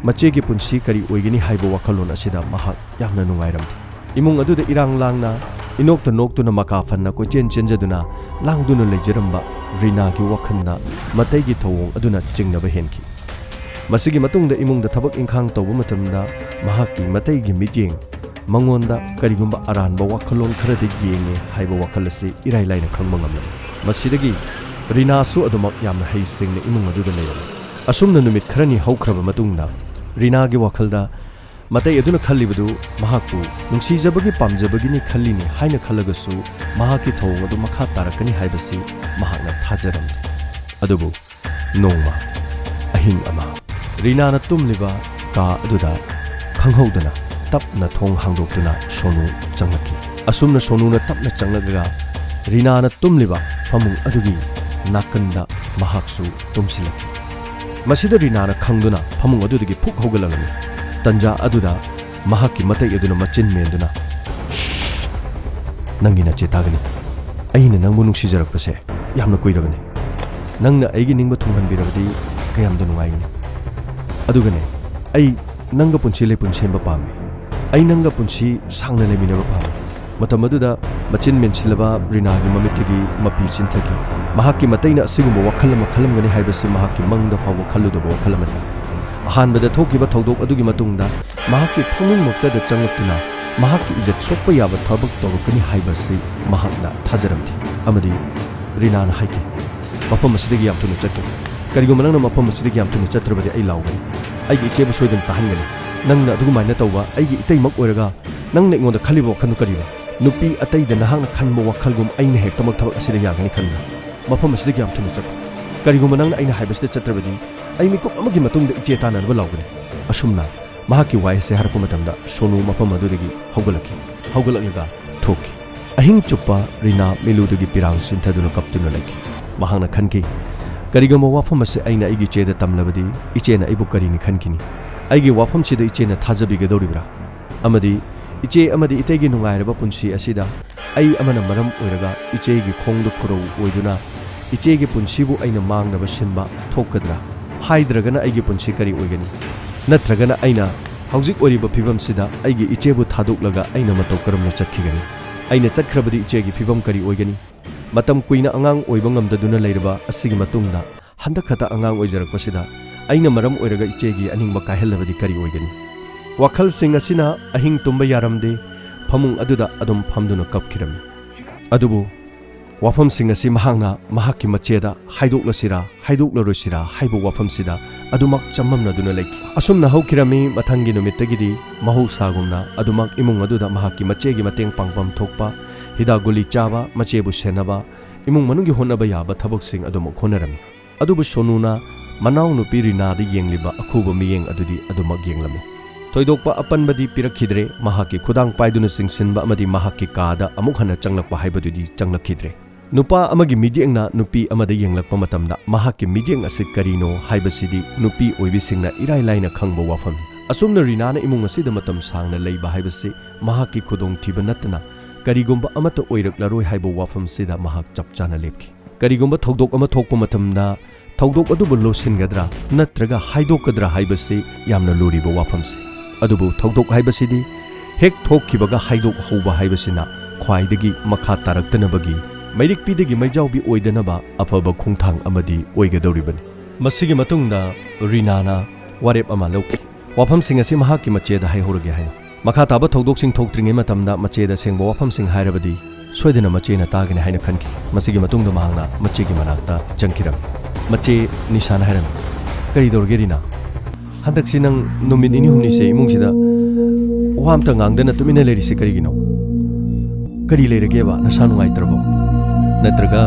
ꯃꯆꯦꯒꯤ ꯄꯨꯟꯁꯤ ꯀꯔꯤ ꯑꯣꯏꯒꯅꯤ ꯍꯥꯏꯕ ꯋꯥꯈꯜꯂꯣꯟ ꯑꯁꯤꯗ ꯃꯍꯥꯛ ꯌꯥꯝꯅ ꯅꯨꯡꯉꯥꯏꯔꯝꯗꯦ꯫ ꯏꯃꯨꯡ ꯑꯗꯨꯗ ꯏꯔꯥꯡ ꯂꯥꯡꯅ, ꯏꯅꯣꯛꯇ ꯅꯣꯛꯇꯨꯅ, ꯃꯀꯥ ꯐꯟꯅ ꯀꯣꯏꯆꯦꯟ ꯆꯦꯟꯖꯗꯨꯅ ꯂꯥꯡꯗꯨꯅ ꯂꯩꯖꯔꯝꯕ ꯔꯤꯅꯥꯒꯤ ꯋꯥꯈꯜꯗ ꯃꯇꯩꯒꯤ ꯊꯧꯑꯣꯡ ꯑꯗꯨꯅ ꯆꯤꯡꯅꯕ ꯍꯦꯟꯈꯤ꯫ ꯃꯁꯤꯒꯤ ꯃꯇꯨꯡꯗ ꯏꯃꯨꯡꯗ ꯊꯕꯛ ꯏꯪꯈꯥꯡ ꯇꯧꯕ ꯃꯇꯝꯗ ꯃꯍꯥꯛꯀꯤ ꯃꯇꯩꯒꯤ ꯃꯤꯠꯌꯦꯡ, ꯃꯉꯣꯟꯗ ꯀꯔꯤꯒꯨꯝꯕ ꯑꯔꯥꯟꯕ ꯋꯥꯈꯜꯂꯣꯟ ꯈꯔꯗ ꯌꯦꯡꯉꯦ ꯍꯥꯏꯕ ꯋꯥꯈꯜ ꯑꯁꯤ ꯏꯔꯥꯏ ꯂꯥꯏꯅ ꯈꯪꯕ ꯉꯝꯂꯝꯃꯤ꯫ ꯃꯁꯤꯗꯒꯤ ꯔꯤꯅꯥꯁꯨ ꯑꯗꯨꯃꯛ ꯌꯥꯝꯅ ꯍꯩꯁꯤꯡꯅ ꯏꯃꯨꯡ ꯑꯗꯨꯗ ꯂꯩꯔꯝꯃꯤ꯫ ꯑꯁꯨꯝꯅ ꯅꯨꯃꯤꯠ ꯈꯔꯅꯤ ꯍꯧꯈ꯭ꯔꯕ ꯃꯇꯨꯡꯗ ꯔꯤꯅꯥꯒꯤ ꯋꯥꯈꯜꯗ ꯃꯇꯩ ꯑꯗꯨꯅ ꯈꯜꯂꯤꯕꯗꯨ ꯃꯍꯥꯛꯄꯨ ꯅꯨꯡꯁꯤꯖꯕꯒꯤ ꯄꯥꯝꯖꯕꯒꯤꯅꯤ ꯈꯜꯂꯤꯅꯤ ꯍꯥꯏꯅ ꯈꯜꯂꯒꯁꯨ ꯃꯍꯥꯛꯀꯤ ꯊꯧꯑꯣꯡ ꯑꯗꯨ ꯃꯈꯥ ꯇꯥꯔꯛꯀꯅꯤ ꯍꯥꯏꯕꯁꯤ ꯃꯍꯥꯛꯅ ꯊꯥꯖꯔꯝꯗꯦ꯫ ꯑꯗꯨꯕꯨ ꯅꯣꯡꯃ ꯑꯍꯤꯡ ꯑꯃ ꯔꯤꯅꯥꯅ ꯇꯨꯝꯂꯤꯕ ꯀꯥ ꯑꯗꯨꯗ ꯈꯪꯍꯧꯗꯅ ꯇꯞꯅ ꯊꯣꯡ ꯍꯥꯡꯗꯣꯛꯇꯨꯅ ꯁꯣꯅꯨ ꯆꯪꯂꯛꯈꯤ꯫ ꯑꯁꯨꯝꯅ ꯁꯣꯅꯨꯅ ꯇꯞꯅ ꯆꯪꯂꯛꯂꯒ ꯔꯤꯅꯥꯅ ꯇꯨꯝꯂꯤꯕ ꯐꯃꯨꯡ ꯑꯗꯨꯒꯤ ꯅꯥꯀꯟꯗ ꯃꯍꯥꯛꯁꯨ ꯇꯨꯝꯁꯤꯜꯂꯛꯈꯤ꯫ ꯃꯁꯤꯗ ꯔꯤꯅꯥꯅ ꯈꯪꯗꯨꯅ ꯐꯃꯨꯡ ꯑꯗꯨꯗꯒꯤ ꯐꯨꯛ ꯍꯧꯒꯠꯂꯛꯂꯝꯃꯤ꯫ ꯇꯟꯖꯥ ꯑꯗꯨꯗ ꯃꯍꯥꯛꯀꯤ ꯃꯇꯩ ꯑꯗꯨꯅ ꯃꯆꯤꯟ ꯃꯦꯟꯗꯨꯅ, "ꯁ꯭ꯁ! ꯅꯪꯒꯤ ꯅꯆꯦ ꯇꯥꯒꯅꯤ꯫ ꯑꯩꯅ ꯅꯪꯕꯨ ꯅꯨꯡꯁꯤꯖꯔꯛꯄꯁꯦ ꯌꯥꯝꯅ ꯀꯨꯏꯔꯕꯅꯤ꯫ ꯅꯪꯅ ꯑꯩꯒꯤ ꯅꯤꯡꯕ ꯊꯨꯡꯍꯟꯕꯤꯔꯕꯗꯤ ꯀꯌꯥꯝꯗ ꯅꯨꯡꯉꯥꯏꯒꯅꯤ꯫ ꯑꯗꯨꯒꯅꯦ, ꯑꯩ ꯅꯪꯒ ꯄꯨꯟꯁꯤ ꯂꯩꯄꯨꯟ ꯁꯦꯝꯕ ꯄꯥꯝꯃꯤ꯫ ꯑꯩ ꯅꯪꯒ ꯄꯨꯟꯁꯤ ꯁꯥꯡꯅ ꯂꯩꯃꯤꯟꯅꯕ ꯄꯥꯝꯃꯤ꯫" ꯃꯇꯝ ꯑꯗꯨꯗ ꯃꯆꯤꯟ ꯃꯦꯟꯁꯤꯜꯂꯕ ꯔꯤꯅꯥꯒꯤ ꯃꯃꯤꯠꯇꯒꯤ ꯃꯄꯤ ꯆꯤꯟꯊꯈꯤ꯫ ꯃꯍꯥꯛꯀꯤ ꯃꯇꯩꯅ ꯑꯁꯤꯒꯨꯝꯕ ꯋꯥꯈꯜ ꯑꯃ ꯈꯜꯂꯝꯒꯅꯤ ꯍꯥꯏꯕꯁꯤ ꯃꯍꯥꯛꯀꯤ ꯃꯪꯗ ꯐꯥꯎꯕ ꯈꯜꯂꯨꯗꯕ ꯋꯥꯈꯜ ꯑꯃꯅꯤ꯫ ꯑꯍꯥꯟꯕꯗ ꯊꯣꯛꯈꯤꯕ ꯊꯧꯗꯣꯛ ꯑꯗꯨꯒꯤ ꯃꯇꯨꯡꯗ ꯃꯍꯥꯛꯀꯤ ꯐꯃꯨꯡꯃꯛꯇꯗ ꯆꯪꯂꯛꯇꯨꯅ ꯃꯍꯥꯛꯀꯤ ꯏꯖꯠ ꯁꯣꯛꯄ ꯌꯥꯕ ꯊꯕꯛ ꯇꯧꯔꯛꯀꯅꯤ ꯍꯥꯏꯕꯁꯤ ꯃꯍꯥꯛꯅ ꯊꯥꯖꯔꯝꯗꯦ꯫ ꯑꯃꯗꯤ ꯔꯤꯅꯥꯅ ꯍꯥꯏꯈꯤ, "ꯃꯐꯝ ꯑꯁꯤꯗꯒꯤ ꯌꯥꯝ ꯊꯨꯅ ꯆꯠꯈꯣ꯫ ꯀꯔꯤꯒꯨꯝꯕ ꯅꯪꯅ ꯃꯐꯝ ꯑꯁꯤꯗꯒꯤ ꯌꯥꯝ ꯊꯨꯅ ꯆꯠꯇ꯭ꯔꯕꯗꯤ ꯑꯩ ꯂꯥꯎꯒꯅꯤ꯫ ꯑꯩꯒꯤ ꯏꯆꯦꯕꯨ ꯁꯣꯏꯗꯅ ꯇꯥꯍꯟꯒꯅꯤ꯫ ꯅꯪꯅ ꯑꯗꯨꯃꯥꯏꯅ ꯇꯧꯕ ꯑꯩꯒꯤ ꯏꯇꯩꯃꯛ ꯑꯣꯏꯔꯒ ꯅꯪꯅ ꯑꯩꯉꯣꯟꯗ ꯈꯜꯂꯤꯕ ꯋꯥꯈꯜꯗꯨ ꯀꯔꯤꯅꯣ? ꯅꯨꯄꯤ ꯑꯇꯩꯗ ꯅꯍꯥꯛꯅ ꯈꯟꯕ ꯋꯥꯈꯜꯒꯨꯝ ꯑꯩꯅ ꯍꯦꯛꯇꯃꯛ ꯊꯕꯛ ꯑꯁꯤꯗ ꯌꯥꯒꯅꯤ ꯈꯟꯕ꯭ꯔꯥ? ꯃꯐꯝ ꯑꯁꯤꯗꯒꯤ ꯌꯥꯝ ꯊꯨꯅ ꯆꯠꯈꯣ꯫ ꯀꯔꯤꯒꯨꯝꯕ ꯅꯪꯅ ꯑꯩꯅ ꯍꯥꯏꯕꯁꯤꯗ ꯆꯠꯇ꯭ꯔꯕꯗꯤ ꯑꯩ ꯃꯤꯀꯨꯞ ꯑꯃꯒꯤ ꯃꯇꯨꯡꯗ ꯏꯆꯦ ꯇꯥꯟꯅꯅꯕ ꯂꯥꯎꯒꯅꯤ꯫" ꯑꯁꯨꯝꯅ ꯃꯍꯥꯛꯀꯤ ꯋꯥꯍꯩꯁꯦ ꯍꯥꯏꯔꯛꯄ ꯃꯇꯝꯗ ꯁꯣꯅꯨ ꯃꯐꯝ ꯑꯗꯨꯗꯒꯤ ꯍꯧꯒꯠꯂꯛꯈꯤ꯫ ꯍꯧꯒꯠꯂꯛꯂꯒ ꯊꯣꯛꯈꯤ꯫ ꯑꯍꯤꯡ ꯆꯨꯞꯄ ꯔꯤꯅꯥ ꯃꯤꯂꯨꯗꯒꯤ ꯄꯤꯔꯥꯡ ꯁꯤꯟꯊꯗꯨꯅ ꯀꯞꯇꯨꯅ ꯂꯩꯈꯤ꯫ ꯃꯍꯥꯛꯅ ꯈꯟꯈꯤ, "ꯀꯔꯤꯒꯨꯝꯕ ꯋꯥꯐꯝ ꯑꯁꯤ ꯑꯩꯅ ꯑꯩꯒꯤ ꯏꯆꯦꯗ ꯇꯝꯂꯕꯗꯤ ꯏꯆꯦꯅ ꯑꯩꯕꯨ ꯀꯔꯤꯅꯤ ꯈꯟꯈꯤꯅꯤ? ꯑꯩꯒꯤ ꯋꯥꯐꯝꯁꯤꯗ ꯏꯆꯦꯅ ꯊꯥꯖꯕꯤꯒꯗꯧꯔꯤꯕ꯭ꯔꯥ? ꯑꯃꯗꯤ ꯏꯆꯦ ꯑꯃꯗꯤ ꯏꯇꯩꯒꯤ ꯅꯨꯡꯉꯥꯏꯔꯕ ꯄꯨꯟꯁꯤ ꯑꯁꯤꯗ ꯑꯩ ꯑꯃꯅ ꯃꯔꯝ ꯑꯣꯏꯔꯒ ꯏꯆꯦꯒꯤ ꯈꯣꯡꯗ ꯈꯨꯔꯧ ꯑꯣꯏꯗꯨꯅ ꯏꯆꯦꯒꯤ ꯄꯨꯟꯁꯤꯕꯨ ꯑꯩꯅ ꯃꯥꯡꯅꯕ ꯁꯤꯟꯕ ꯊꯣꯛꯀꯗ꯭ꯔꯥ? ꯍꯥꯏꯗ꯭ꯔꯒꯅ ꯑꯩꯒꯤ ꯄꯨꯟꯁꯤ ꯀꯔꯤ ꯑꯣꯏꯒꯅꯤ? ꯅꯠꯇ꯭ꯔꯒꯅ ꯑꯩꯅ ꯍꯧꯖꯤꯛ ꯑꯣꯏꯔꯤꯕ ꯐꯤꯕꯝꯁꯤꯗ ꯑꯩꯒꯤ ꯏꯆꯦꯕꯨ ꯊꯥꯗꯣꯛꯂꯒ ꯑꯩꯅ ꯃꯇꯧ ꯀꯔꯝꯅ ꯆꯠꯈꯤꯒꯅꯤ? ꯑꯩꯅ ꯆꯠꯈ꯭ꯔꯕꯗꯤ ꯏꯆꯦꯒꯤ ꯐꯤꯕꯝ ꯀꯔꯤ ꯑꯣꯏꯒꯅꯤ? ꯃꯇꯝ ꯀꯨꯏꯅ ꯑꯉꯥꯡ ꯑꯣꯏꯕ ꯉꯝꯗꯗꯨꯅ ꯂꯩꯔꯕ ꯑꯁꯤꯒꯤ ꯃꯇꯨꯡꯗ ꯍꯟꯗꯛ ꯈꯛꯇ ꯑꯉꯥꯡ ꯑꯣꯏꯖꯔꯛꯄꯁꯤꯗ ꯑꯩꯅ ꯃꯔꯝ ꯑꯣꯏꯔꯒ ꯏꯆꯦꯒꯤ ꯑꯅꯤꯡꯕ ꯀꯥꯏꯍꯜꯂꯕꯗꯤ ꯀꯔꯤ ꯑꯣꯏꯒꯅꯤ?" ꯋꯥꯈꯜꯁꯤꯡ ꯑꯁꯤꯅ ꯑꯍꯤꯡ ꯇꯨꯝꯕ ꯌꯥꯔꯝꯗꯦ꯫ ꯐꯃꯨꯡ ꯑꯗꯨꯗ ꯑꯗꯨꯝ ꯐꯝꯗꯨꯅ ꯀꯞꯈꯤꯔꯝꯃꯤ꯫ ꯑꯗꯨꯕꯨ ꯋꯥꯐꯝꯁꯤꯡ ꯑꯁꯤ ꯃꯍꯥꯛꯅ ꯃꯍꯥꯛꯀꯤ ꯃꯆꯦꯗ ꯍꯥꯏꯗꯣꯛꯂꯁꯤꯔꯥ, ꯍꯥꯏꯗꯣꯛꯂꯔꯣꯏꯁꯤꯔꯥ ꯍꯥꯏꯕ ꯋꯥꯐꯝꯁꯤꯗ ꯑꯗꯨꯃꯛ ꯆꯃꯝꯅꯗꯨꯅ ꯂꯩꯈꯤ꯫ ꯑꯁꯨꯝꯅ ꯍꯧꯈꯤꯔꯝꯃꯤ꯫ ꯃꯊꯪꯒꯤ ꯅꯨꯃꯤꯠꯇꯒꯤꯗꯤ ꯃꯍꯧꯁꯥꯒꯨꯝꯅ ꯑꯗꯨꯃꯛ ꯏꯃꯨꯡ ꯑꯗꯨꯗ ꯃꯍꯥꯛꯀꯤ ꯃꯆꯦꯒꯤ ꯃꯇꯦꯡ ꯄꯥꯡꯐꯝ ꯊꯣꯛꯄ, ꯍꯤꯗꯥꯛ ꯒꯨꯂꯤ ꯆꯥꯕ, ꯃꯆꯦꯕꯨ ꯁꯦꯟꯅꯕ, ꯏꯃꯨꯡ ꯃꯅꯨꯡꯒꯤ ꯍꯣꯠꯅꯕ ꯌꯥꯕ ꯊꯕꯛꯁꯤꯡ ꯑꯗꯨꯃꯛ ꯍꯣꯠꯅꯔꯝꯃꯤ꯫ ꯑꯗꯨꯕꯨ ꯁꯣꯅꯨꯅ ꯃꯅꯥꯎꯅꯨꯄꯤ ꯔꯤꯅꯥꯗ ꯌꯦꯡꯂꯤꯕ ꯑꯈꯨꯕ ꯃꯤꯠꯌꯦꯡ ꯑꯗꯨꯗꯤ ꯑꯗꯨꯃꯛ ꯌꯦꯡꯂꯝꯃꯤ꯫ ꯊꯣꯏꯗꯣꯛꯄ ꯑꯄꯟꯕꯗꯤ ꯄꯤꯔꯛꯈꯤꯗ꯭ꯔꯦ꯫ ꯃꯍꯥꯛꯀꯤ ꯈꯨꯗꯥꯡ ꯄꯥꯏꯗꯨꯅ ꯆꯤꯡꯁꯤꯟꯕ ꯑꯃꯗꯤ ꯃꯍꯥꯛꯀꯤ ꯀꯥꯗ ꯑꯃꯨꯛ ꯍꯟꯅ ꯆꯪꯂꯛꯄ ꯍꯥꯏꯕꯗꯨꯗꯤ ꯆꯪꯂꯛꯈꯤꯗ꯭ꯔꯦ꯫ ꯅꯨꯄꯥ ꯑꯃꯒꯤ ꯃꯤꯠꯌꯦꯡꯅ ꯅꯨꯄꯤ ꯑꯃꯗ ꯌꯦꯡꯂꯛꯄ ꯃꯇꯝꯗ ꯃꯍꯥꯛꯀꯤ ꯃꯤꯠꯌꯦꯡ ꯑꯁꯤ ꯀꯔꯤꯅꯣ ꯍꯥꯏꯕꯁꯤꯗꯤ ꯅꯨꯄꯤ ꯑꯣꯏꯕꯤꯁꯤꯡꯅ ꯏꯔꯥꯏ ꯂꯥꯏꯅ ꯈꯪꯕ ꯋꯥꯐꯝꯅꯤ꯫ ꯑꯁꯨꯝꯅ ꯔꯤꯅꯥꯅ ꯏꯃꯨꯡ ꯑꯁꯤꯗ ꯃꯇꯝ ꯁꯥꯡꯅ ꯂꯩꯕ ꯍꯥꯏꯕꯁꯤ ꯃꯍꯥꯛꯀꯤ ꯈꯨꯗꯣꯡꯊꯤꯕ ꯅꯠꯇꯅ ꯀꯔꯤꯒꯨꯝꯕ ꯑꯃꯠꯇ ꯑꯣꯏꯔꯛꯂꯔꯣꯏ ꯍꯥꯏꯕ ꯋꯥꯐꯝꯁꯤꯗ ꯃꯍꯥꯛ ꯆꯞ ꯆꯥꯅ ꯂꯦꯞꯈꯤ꯫ ꯀꯔꯤꯒꯨꯝꯕ ꯊꯧꯗꯣꯛ ꯑꯃ ꯊꯣꯛꯄ ꯃꯇꯝꯗ ꯊꯧꯗꯣꯛ ꯑꯗꯨꯕꯨ ꯂꯣꯠꯁꯤꯟꯒꯗ꯭ꯔꯥ ꯅꯠꯇ꯭ꯔꯒ ꯍꯥꯏꯗꯣꯛꯀꯗ꯭ꯔꯥ ꯍꯥꯏꯕꯁꯤ ꯌꯥꯝꯅ ꯂꯨꯔꯤꯕ ꯋꯥꯐꯝꯁꯤ꯫ ꯑꯗꯨꯕꯨ ꯊꯧꯗꯣꯛ ꯍꯥꯏꯕꯁꯤꯗꯤ ꯍꯦꯛ ꯊꯣꯛꯈꯤꯕꯒ ꯍꯥꯏꯗꯣꯛꯍꯧꯕ ꯍꯥꯏꯕꯁꯤꯅ ꯈ꯭ꯋꯥꯏꯗꯒꯤ ꯃꯈꯥ ꯇꯥꯔꯛꯇꯅꯕꯒꯤ, ꯃꯩꯔꯤꯛꯄꯤꯗꯒꯤ ꯃꯩꯖꯥꯎꯕꯤ ꯑꯣꯏꯗꯅꯕ ꯑꯐꯕ ꯈꯣꯡꯊꯥꯡ ꯑꯃꯗꯤ ꯑꯣꯏꯒꯗꯧꯔꯤꯕꯅꯤ꯫ ꯃꯁꯤꯒꯤ ꯃꯇꯨꯡꯗ ꯔꯤꯅꯥꯅ ꯋꯥꯔꯦꯞ ꯑꯃ ꯂꯧꯈꯤ꯫ ꯋꯥꯐꯝꯁꯤꯡ ꯑꯁꯤ ꯃꯍꯥꯛꯀꯤ ꯃꯆꯦꯗ ꯍꯥꯏꯍꯧꯔꯒꯦ ꯍꯥꯏꯅ꯫ ꯃꯈꯥ ꯇꯥꯕ ꯊꯧꯗꯣꯛꯁꯤꯡ ꯊꯣꯛꯇ꯭ꯔꯤꯉꯩ ꯃꯇꯝꯗ ꯃꯆꯦꯗ ꯑꯁꯦꯡꯕ ꯋꯥꯐꯝꯁꯤꯡ ꯍꯥꯏꯔꯕꯗꯤ ꯁꯣꯏꯗꯅ ꯃꯆꯦꯅ ꯇꯥꯒꯅꯤ ꯍꯥꯏꯅ ꯈꯟꯈꯤ꯫ ꯃꯁꯤꯒꯤ ꯃꯇꯨꯡꯗ ꯃꯍꯥꯛꯅ ꯃꯆꯦꯒꯤ ꯃꯅꯥꯛꯇ ꯆꯪꯈꯤꯔꯝꯃꯤ꯫ ꯃꯆꯦ, ꯅꯤꯁꯥꯅ ꯍꯥꯏꯔꯝꯃꯤ, "ꯀꯔꯤ ꯇꯧꯔꯒꯦ ꯔꯤꯅꯥ? ꯍꯟꯗꯛꯁꯤ ꯅꯪ ꯅꯨꯃꯤꯠ ꯅꯤꯅꯤ ꯍꯨꯝꯅꯤꯁꯦ ꯏꯃꯨꯡꯁꯤꯗ ꯋꯥ ꯑꯝꯇ ꯉꯥꯡꯗꯅ ꯇꯨꯃꯤꯟꯅ ꯂꯩꯔꯤꯁꯦ ꯀꯔꯤꯒꯤꯅꯣ? ꯀꯔꯤ ꯂꯩꯔꯒꯦꯕ? ꯅꯁꯥ ꯅꯨꯡꯉꯥꯏꯇ꯭ꯔꯕꯣ? ꯅꯠꯇ꯭ꯔꯒ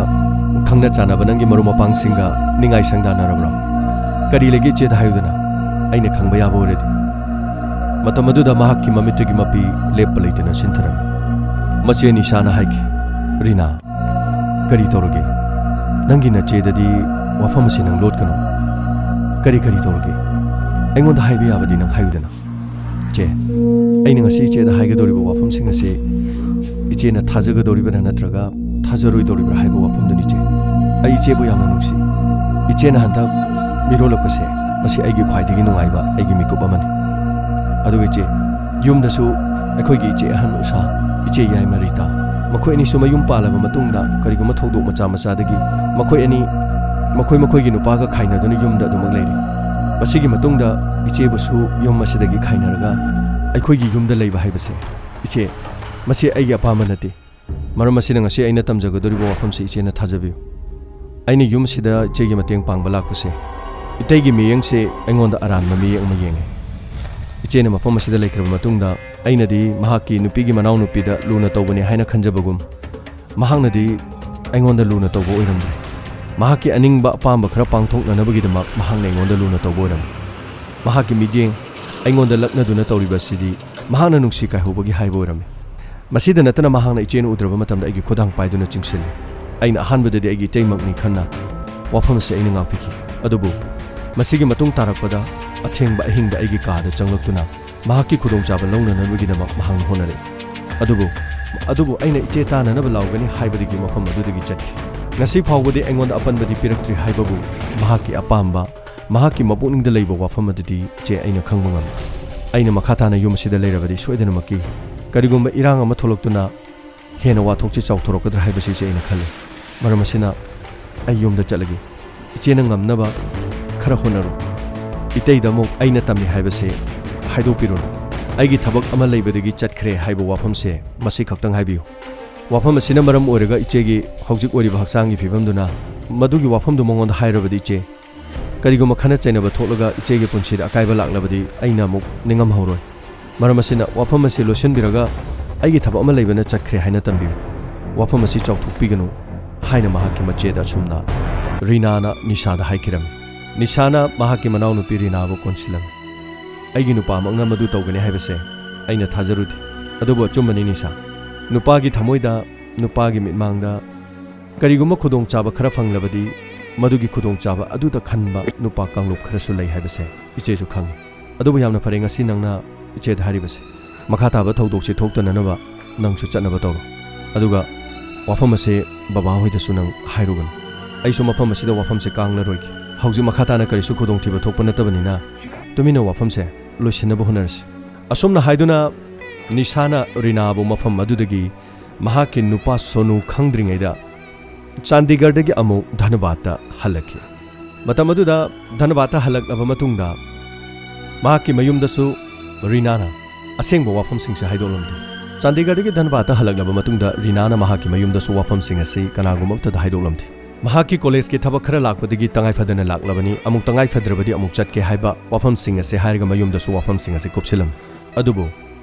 ꯈꯪꯅ ꯆꯥꯟꯅꯕ ꯅꯪꯒꯤ ꯃꯔꯨꯞ ꯃꯄꯥꯡꯁꯤꯡꯒ ꯅꯤꯡꯉꯥꯏ ꯁꯪꯗꯥꯟꯅꯔꯕ꯭ꯔꯣ? ꯀꯔꯤ ꯂꯩꯒꯦ ꯏꯆꯦꯗ ꯍꯥꯏꯌꯨꯗꯅ, ꯑꯩꯅ ꯈꯪꯕ ꯌꯥꯕ ꯑꯣꯏꯔꯗꯤ?" ꯃꯇꯝ ꯑꯗꯨꯗ ꯃꯍꯥꯛꯀꯤ ꯃꯃꯤꯠꯇꯒꯤ ꯃꯄꯤ ꯂꯦꯞꯄ ꯂꯩꯇꯅ ꯁꯤꯟꯊꯔꯝꯃꯤ꯫ ꯃꯆꯦ ꯅꯤꯁꯥꯅ ꯍꯥꯏꯈꯤ, "ꯔꯤꯅꯥ, ꯀꯔꯤ ꯇꯧꯔꯒꯦ? ꯅꯪꯒꯤ ꯅꯆꯦꯗꯗꯤ ꯋꯥꯐꯝ ꯑꯁꯤ ꯅꯪ ꯂꯣꯠꯀꯅꯨ꯫ ꯀꯔꯤ ꯀꯔꯤ ꯇꯧꯔꯒꯦ? ꯑꯩꯉꯣꯟꯗ ꯍꯥꯏꯕ ꯌꯥꯕꯗꯤ ꯅꯪ ꯍꯥꯏꯌꯨꯗꯅ꯫" "ꯆꯦ, ꯑꯩꯅ ꯉꯁꯤ ꯏꯆꯦꯗ ꯍꯥꯏꯒꯗꯧꯔꯤꯕ ꯋꯥꯐꯝꯁꯤꯡ ꯑꯁꯤ ꯏꯆꯦꯅ ꯊꯥꯖꯒꯗꯧꯔꯤꯕ꯭ꯔꯥ ꯅꯠꯇ꯭ꯔꯒ ꯊꯥꯖꯔꯣꯏꯗꯧꯔꯤꯕ꯭ꯔꯥ ꯍꯥꯏꯕ ꯋꯥꯐꯝꯗꯨꯅꯤ, ꯆꯦ꯫ ꯑꯩ ꯏꯆꯦꯕꯨ ꯌꯥꯝꯅ ꯅꯨꯡꯁꯤ꯫ ꯏꯆꯦꯅ ꯍꯟꯗꯛ ꯃꯤꯔꯣꯜꯂꯛꯄꯁꯦ, ꯃꯁꯤ ꯑꯩꯒꯤ ꯈ꯭ꯋꯥꯏꯗꯒꯤ ꯅꯨꯡꯉꯥꯏꯕ ꯑꯩꯒꯤ ꯃꯤꯀꯨꯞ ꯑꯃꯅꯤ꯫ ꯑꯗꯨꯒ ꯏꯆꯦ, ꯌꯨꯝꯗꯁꯨ ꯑꯩꯈꯣꯏꯒꯤ ꯏꯆꯦ ꯑꯍꯟ ꯎꯁꯥ, ꯏꯆꯦ ꯌꯥꯏꯃ ꯔꯤꯇꯥ, ꯃꯈꯣꯏ ꯑꯅꯤꯁꯨ ꯃꯌꯨꯝ ꯄꯥꯜꯂꯕ ꯃꯇꯨꯡꯗ ꯀꯔꯤꯒꯨꯝꯕ ꯊꯧꯗꯣꯛ ꯃꯆꯥ ꯃꯆꯥꯗꯒꯤ ꯃꯈꯣꯏ ꯑꯅꯤ, ꯃꯈꯣꯏ ꯃꯈꯣꯏꯒꯤ ꯅꯨꯄꯥꯒ ꯈꯥꯏꯅꯗꯨꯅ ꯌꯨꯝꯗ ꯑꯗꯨꯃꯛ ꯂꯩꯔꯤ꯫ ꯃꯁꯤꯒꯤ ꯃꯇꯨꯡꯗ ꯏꯆꯦꯕꯨꯁꯨ ꯌꯨꯝ ꯑꯁꯤꯗꯒꯤ ꯈꯥꯏꯅꯔꯒ ꯑꯩꯈꯣꯏꯒꯤ ꯌꯨꯝꯗ ꯂꯩꯕ ꯍꯥꯏꯕꯁꯦ, ꯏꯆꯦ, ꯃꯁꯤ ꯑꯩꯒꯤ ꯑꯄꯥꯝꯕ ꯅꯠꯇꯦ꯫ ꯃꯔꯝ ꯑꯁꯤꯅ ꯉꯁꯤ ꯑꯩꯅ ꯇꯝꯖꯒꯗꯧꯔꯤꯕ ꯋꯥꯐꯝꯁꯤ ꯏꯆꯦꯅ ꯊꯥꯖꯕꯤꯌꯨ꯫ ꯑꯩꯅ ꯌꯨꯝꯁꯤꯗ ꯏꯆꯦꯒꯤ ꯃꯇꯦꯡ ꯄꯥꯡꯕ ꯂꯥꯛꯄꯁꯦ, ꯏꯇꯩꯒꯤ ꯃꯤꯠꯌꯦꯡꯁꯦ ꯑꯩꯉꯣꯟꯗ ꯑꯔꯥꯟꯕ ꯃꯤꯠꯌꯦꯡ ꯑꯃ ꯌꯦꯡꯉꯦ꯫ ꯏꯆꯦꯅ ꯃꯐꯝ ꯑꯁꯤꯗ ꯂꯩꯈ꯭ꯔꯕ ꯃꯇꯨꯡꯗ ꯑꯩꯅꯗꯤ ꯃꯍꯥꯛꯀꯤ ꯅꯨꯄꯤꯒꯤ ꯃꯅꯥꯎꯅꯨꯄꯤꯗ ꯂꯨꯅ ꯇꯧꯕꯅꯤ ꯍꯥꯏꯅ ꯈꯟꯖꯕꯒꯨꯝ, ꯃꯍꯥꯛꯅꯗꯤ ꯑꯩꯉꯣꯟꯗ ꯂꯨꯅ ꯇꯧꯕ ꯑꯣꯏꯔꯝꯗ꯭ꯔꯦ꯫ ꯃꯍꯥꯛꯀꯤ ꯑꯅꯤꯡꯕ ꯑꯄꯥꯝꯕ ꯈꯔ ꯄꯥꯡꯊꯣꯛꯅꯅꯕꯒꯤꯗꯃꯛ ꯃꯍꯥꯛꯅ ꯑꯩꯉꯣꯟꯗ ꯂꯨꯅ ꯇꯧꯕ ꯑꯣꯏꯔꯝꯃꯤ꯫ ꯃꯍꯥꯛꯀꯤ ꯃꯤꯠꯌꯦꯡ ꯑꯩꯉꯣꯟꯗ ꯂꯛꯅꯗꯨꯅ ꯇꯧꯔꯤꯕ ꯑꯁꯤꯗꯤ ꯃꯍꯥꯛꯅ ꯅꯨꯡꯁꯤ ꯀꯥꯏꯍꯧꯕꯒꯤ ꯍꯥꯏꯕ ꯑꯣꯏꯔꯝꯃꯤ꯫ ꯃꯁꯤꯗ ꯅꯠꯇꯅ ꯃꯍꯥꯛꯅ ꯏꯆꯦꯅ ꯎꯗ꯭ꯔꯕ ꯃꯇꯝꯗ ꯑꯩꯒꯤ ꯈꯨꯗꯥꯡ ꯄꯥꯏꯗꯨꯅ ꯆꯤꯡꯁꯤꯜꯂꯤ꯫ ꯑꯩꯅ ꯑꯍꯥꯟꯕꯗꯗꯤ ꯑꯩꯒꯤ ꯏꯇꯩꯃꯛꯅꯤ ꯈꯟꯅ ꯋꯥꯐꯝ ꯑꯁꯤ ꯑꯩꯅ ꯉꯥꯛꯄꯤꯈꯤ꯫ ꯑꯗꯨꯕꯨ ꯃꯁꯤꯒꯤ ꯃꯇꯨꯡ ꯇꯥꯔꯛꯄꯗ ꯑꯊꯦꯡꯕ ꯑꯍꯤꯡꯗ ꯑꯩꯒꯤ ꯀꯥꯗ ꯆꯪꯂꯛꯇꯨꯅ ꯃꯍꯥꯛꯀꯤ ꯈꯨꯗꯣꯡꯆꯥꯕ ꯂꯧꯅꯅꯕꯒꯤꯗꯃꯛ ꯃꯍꯥꯛꯅ ꯍꯣꯠꯅꯔꯛꯏ꯫ ꯑꯗꯨꯕꯨ, ꯑꯗꯨꯕꯨ ꯑꯩꯅ ꯏꯆꯦ ꯇꯥꯟꯅꯅꯕ ꯂꯥꯎꯒꯅꯤ ꯍꯥꯏꯕꯗꯒꯤ ꯃꯐꯝ ꯑꯗꯨꯗꯒꯤ ꯆꯠꯈꯤ꯫ ꯉꯁꯤ ꯐꯥꯎꯕꯗꯤ ꯑꯩꯉꯣꯟꯗ ꯑꯄꯟꯕꯗꯤ ꯄꯤꯔꯛꯇ꯭ꯔꯤ ꯍꯥꯏꯕꯕꯨ ꯃꯍꯥꯛꯀꯤ ꯑꯄꯥꯝꯕ, ꯃꯍꯥꯛꯀꯤ ꯃꯄꯨꯛꯅꯤꯡꯗ ꯂꯩꯕ ꯋꯥꯐꯝ ꯑꯗꯨꯗꯤ ꯏꯆꯦ ꯑꯩꯅ ꯈꯪꯕ ꯉꯝꯃꯤ꯫ ꯑꯩꯅ ꯃꯈꯥ ꯇꯥꯅ ꯌꯨꯝ ꯑꯁꯤꯗ ꯂꯩꯔꯕꯗꯤ ꯁꯣꯏꯗꯅꯃꯛꯀꯤ ꯀꯔꯤꯒꯨꯝꯕ ꯏꯔꯥꯡ ꯑꯃ ꯊꯣꯛꯂꯛꯇꯨꯅ ꯍꯦꯟꯅ ꯋꯥꯊꯣꯛꯁꯤ ꯆꯥꯎꯊꯣꯔꯛꯀꯗ꯭ꯔꯥ ꯍꯥꯏꯕꯁꯤ ꯏꯆꯦ ꯑꯩꯅ ꯈꯜꯂꯤ꯫ ꯃꯔꯝ ꯑꯁꯤꯅ ꯑꯩ ꯌꯨꯝꯗ ꯆꯠꯂꯒꯦ꯫ ꯏꯆꯦꯅ ꯉꯝꯅꯕ ꯈꯔ ꯍꯣꯠꯅꯔꯣ꯫ ꯏꯇꯩꯗ ꯑꯃꯨꯛ ꯑꯩꯅ ꯇꯝꯃꯤ ꯍꯥꯏꯕꯁꯦ ꯍꯥꯏꯗꯣꯛꯄꯤꯔꯨꯅꯨ꯫ ꯑꯩꯒꯤ ꯊꯕꯛ ꯑꯃ ꯂꯩꯕꯗꯒꯤ ꯆꯠꯈ꯭ꯔꯦ ꯍꯥꯏꯕ ꯋꯥꯐꯝꯁꯦ ꯃꯁꯤ ꯈꯛꯇꯪ ꯍꯥꯏꯕꯤꯌꯨ꯫ ꯋꯥꯐꯝ ꯑꯁꯤꯅ ꯃꯔꯝ ꯑꯣꯏꯔꯒ ꯏꯆꯦꯒꯤ ꯍꯧꯖꯤꯛ ꯑꯣꯏꯔꯤꯕ ꯍꯛꯆꯥꯡꯒꯤ ꯐꯤꯕꯝꯗꯨꯅ, ꯃꯗꯨꯒꯤ ꯋꯥꯐꯝꯗꯨ ꯃꯉꯣꯟꯗ ꯍꯥꯏꯔꯕꯗꯤ ꯏꯆꯦ, ꯀꯔꯤꯒꯨꯝꯕ ꯈꯠꯅ ꯆꯩꯅꯕ ꯊꯣꯛꯂꯒ ꯏꯆꯦꯒꯤ ꯄꯨꯟꯁꯤꯗ ꯑꯀꯥꯏꯕ ꯂꯥꯛꯂꯕꯗꯤ ꯑꯩꯅ ꯑꯃꯨꯛ ꯅꯤꯡꯉꯝꯍꯧꯔꯣꯏ꯫ ꯃꯔꯝ ꯑꯁꯤꯅ ꯋꯥꯐꯝ ꯑꯁꯤ ꯂꯣꯏꯁꯤꯟꯕꯤꯔꯒ ꯑꯩꯒꯤ ꯊꯕꯛ ꯑꯃ ꯂꯩꯕꯅ ꯆꯠꯈ꯭ꯔꯦ ꯍꯥꯏꯅ ꯇꯝꯕꯤꯌꯨ꯫ ꯋꯥꯐꯝ ꯑꯁꯤ ꯆꯥꯎꯊꯣꯛꯄꯤꯒꯅꯨ ꯍꯥꯏꯅ ꯃꯍꯥꯛꯀꯤ ꯃꯆꯦꯗ ꯑꯁꯨꯝꯅ ꯔꯤꯅꯥꯅ ꯅꯤꯁꯥꯗ ꯍꯥꯏꯈꯤꯔꯝꯃꯤ꯫ ꯅꯤꯁꯥꯅ ꯃꯍꯥꯛꯀꯤ ꯃꯅꯥꯎꯅꯨꯄꯤ ꯔꯤꯅꯥꯕꯨ ꯀꯣꯟꯁꯤꯜꯂꯝꯃꯤ꯫ ꯑꯩꯒꯤ ꯅꯨꯄꯥꯃꯛꯅ ꯃꯗꯨ ꯇꯧꯒꯅꯤ ꯍꯥꯏꯕꯁꯦ ꯑꯩꯅ ꯊꯥꯖꯔꯨꯗꯦ꯫ ꯑꯗꯨꯕꯨ ꯑꯆꯨꯝꯕꯅꯤ ꯅꯤꯁꯥ꯫ ꯅꯨꯄꯥꯒꯤ ꯊꯃꯣꯏꯗ, ꯅꯨꯄꯥꯒꯤ ꯃꯤꯠꯃꯥꯡꯗ ꯀꯔꯤꯒꯨꯝꯕ ꯈꯨꯗꯣꯡꯆꯥꯕ ꯈꯔ ꯐꯪꯂꯕꯗꯤ ꯃꯗꯨꯒꯤ ꯈꯨꯗꯣꯡꯆꯥꯕ ꯑꯗꯨꯗ ꯈꯟꯕ ꯅꯨꯄꯥ ꯀꯥꯡꯂꯨꯞ ꯈꯔꯁꯨ ꯂꯩ ꯍꯥꯏꯕꯁꯦ ꯏꯆꯦꯁꯨ ꯈꯪꯉꯤ꯫ ꯑꯗꯨꯕꯨ ꯌꯥꯝꯅ ꯐꯔꯦ ꯉꯁꯤ ꯅꯪꯅ ꯏꯆꯦꯗ ꯍꯥꯏꯔꯤꯕꯁꯦ꯫ ꯃꯈꯥ ꯇꯥꯕ ꯊꯧꯗꯣꯛꯁꯦ ꯊꯣꯛꯇꯅꯅꯕ ꯅꯪꯁꯨ ꯆꯠꯅꯕ ꯇꯧꯔꯣ꯫ ꯑꯗꯨꯒ ꯋꯥꯐꯝ ꯑꯁꯦ ꯕꯕꯥꯍꯣꯏꯗꯁꯨ ꯅꯪ ꯍꯥꯏꯔꯨꯒꯅꯨ꯫ ꯑꯩꯁꯨ ꯃꯐꯝ ꯑꯁꯤꯗ ꯋꯥꯐꯝꯁꯦ ꯀꯥꯡꯂꯔꯣꯏꯒꯦ꯫ ꯍꯧꯖꯤꯛ ꯃꯈꯥ ꯇꯥꯅ ꯀꯔꯤꯁꯨ ꯈꯨꯗꯣꯡꯊꯤꯕ ꯊꯣꯛꯄ ꯅꯠꯇꯕꯅꯤꯅ ꯇꯨꯃꯤꯟꯅ ꯋꯥꯐꯝꯁꯦ ꯂꯣꯏꯁꯤꯟꯅꯕ ꯍꯣꯠꯅꯔꯁꯤ꯫ ꯑꯁꯨꯝꯅ ꯍꯥꯏꯗꯨꯅ ꯅꯤꯁꯥꯅ ꯔꯤꯅꯥꯕꯨ ꯃꯐꯝ ꯑꯗꯨꯗꯒꯤ ꯃꯍꯥꯛꯀꯤ ꯅꯨꯄꯥ ꯁꯣꯅꯨ ꯈꯪꯗ꯭ꯔꯤꯉꯩꯗ ꯆꯥꯟꯗꯤꯒꯔꯗꯒꯤ ꯑꯃꯨꯛ ꯙꯅꯕꯥꯗꯇ ꯍꯜꯂꯛꯈꯤ꯫ ꯃꯇꯝ ꯑꯗꯨꯗ ꯙꯟꯕꯥꯗꯇ ꯍꯜꯂꯛꯂꯕ ꯃꯇꯨꯡꯗ ꯃꯍꯥꯛꯀꯤ ꯃꯌꯨꯝꯗꯁꯨ ꯔꯤꯅꯥꯅ ꯑꯁꯦꯡꯕ ꯋꯥꯐꯝꯁꯤꯡꯁꯦ ꯍꯥꯏꯗꯣꯛꯂꯝꯗꯦ꯫ ꯆꯥꯟꯗꯤꯒꯔꯗꯒꯤ ꯙꯟꯕꯥꯗꯇ ꯍꯜꯂꯛꯂꯕ ꯃꯇꯨꯡꯗ ꯔꯤꯅꯥꯅ ꯃꯍꯥꯛꯀꯤ ꯃꯌꯨꯝꯗꯁꯨ ꯋꯥꯐꯝꯁꯤꯡ ꯑꯁꯤ ꯀꯅꯥꯒꯨꯝꯕ ꯑꯃꯠꯇꯗ ꯍꯥꯏꯗꯣꯛꯂꯝꯗꯦ꯫ ꯃꯍꯥꯛꯀꯤ ꯀꯣꯂꯦꯖꯀꯤ ꯊꯕꯛ ꯈꯔ ꯂꯥꯛꯄꯗꯒꯤ ꯇꯉꯥꯏ ꯐꯗꯅ ꯂꯥꯛꯂꯕꯅꯤ, ꯑꯃꯨꯛ ꯇꯉꯥꯏ ꯐꯗ꯭ꯔꯕꯗꯤ ꯑꯃꯨꯛ ꯆꯠꯀꯦ ꯍꯥꯏꯕ ꯋꯥꯐꯝꯁꯤꯡ ꯑꯁꯤ ꯍꯥꯏꯔꯒ ꯃꯌꯨꯝꯗꯁꯨ ꯋꯥꯐꯝꯁꯤꯡ ꯑꯁꯤ ꯀꯨꯞꯁꯤꯜꯂꯝꯃꯤ꯫ ꯑꯗꯨꯕꯨ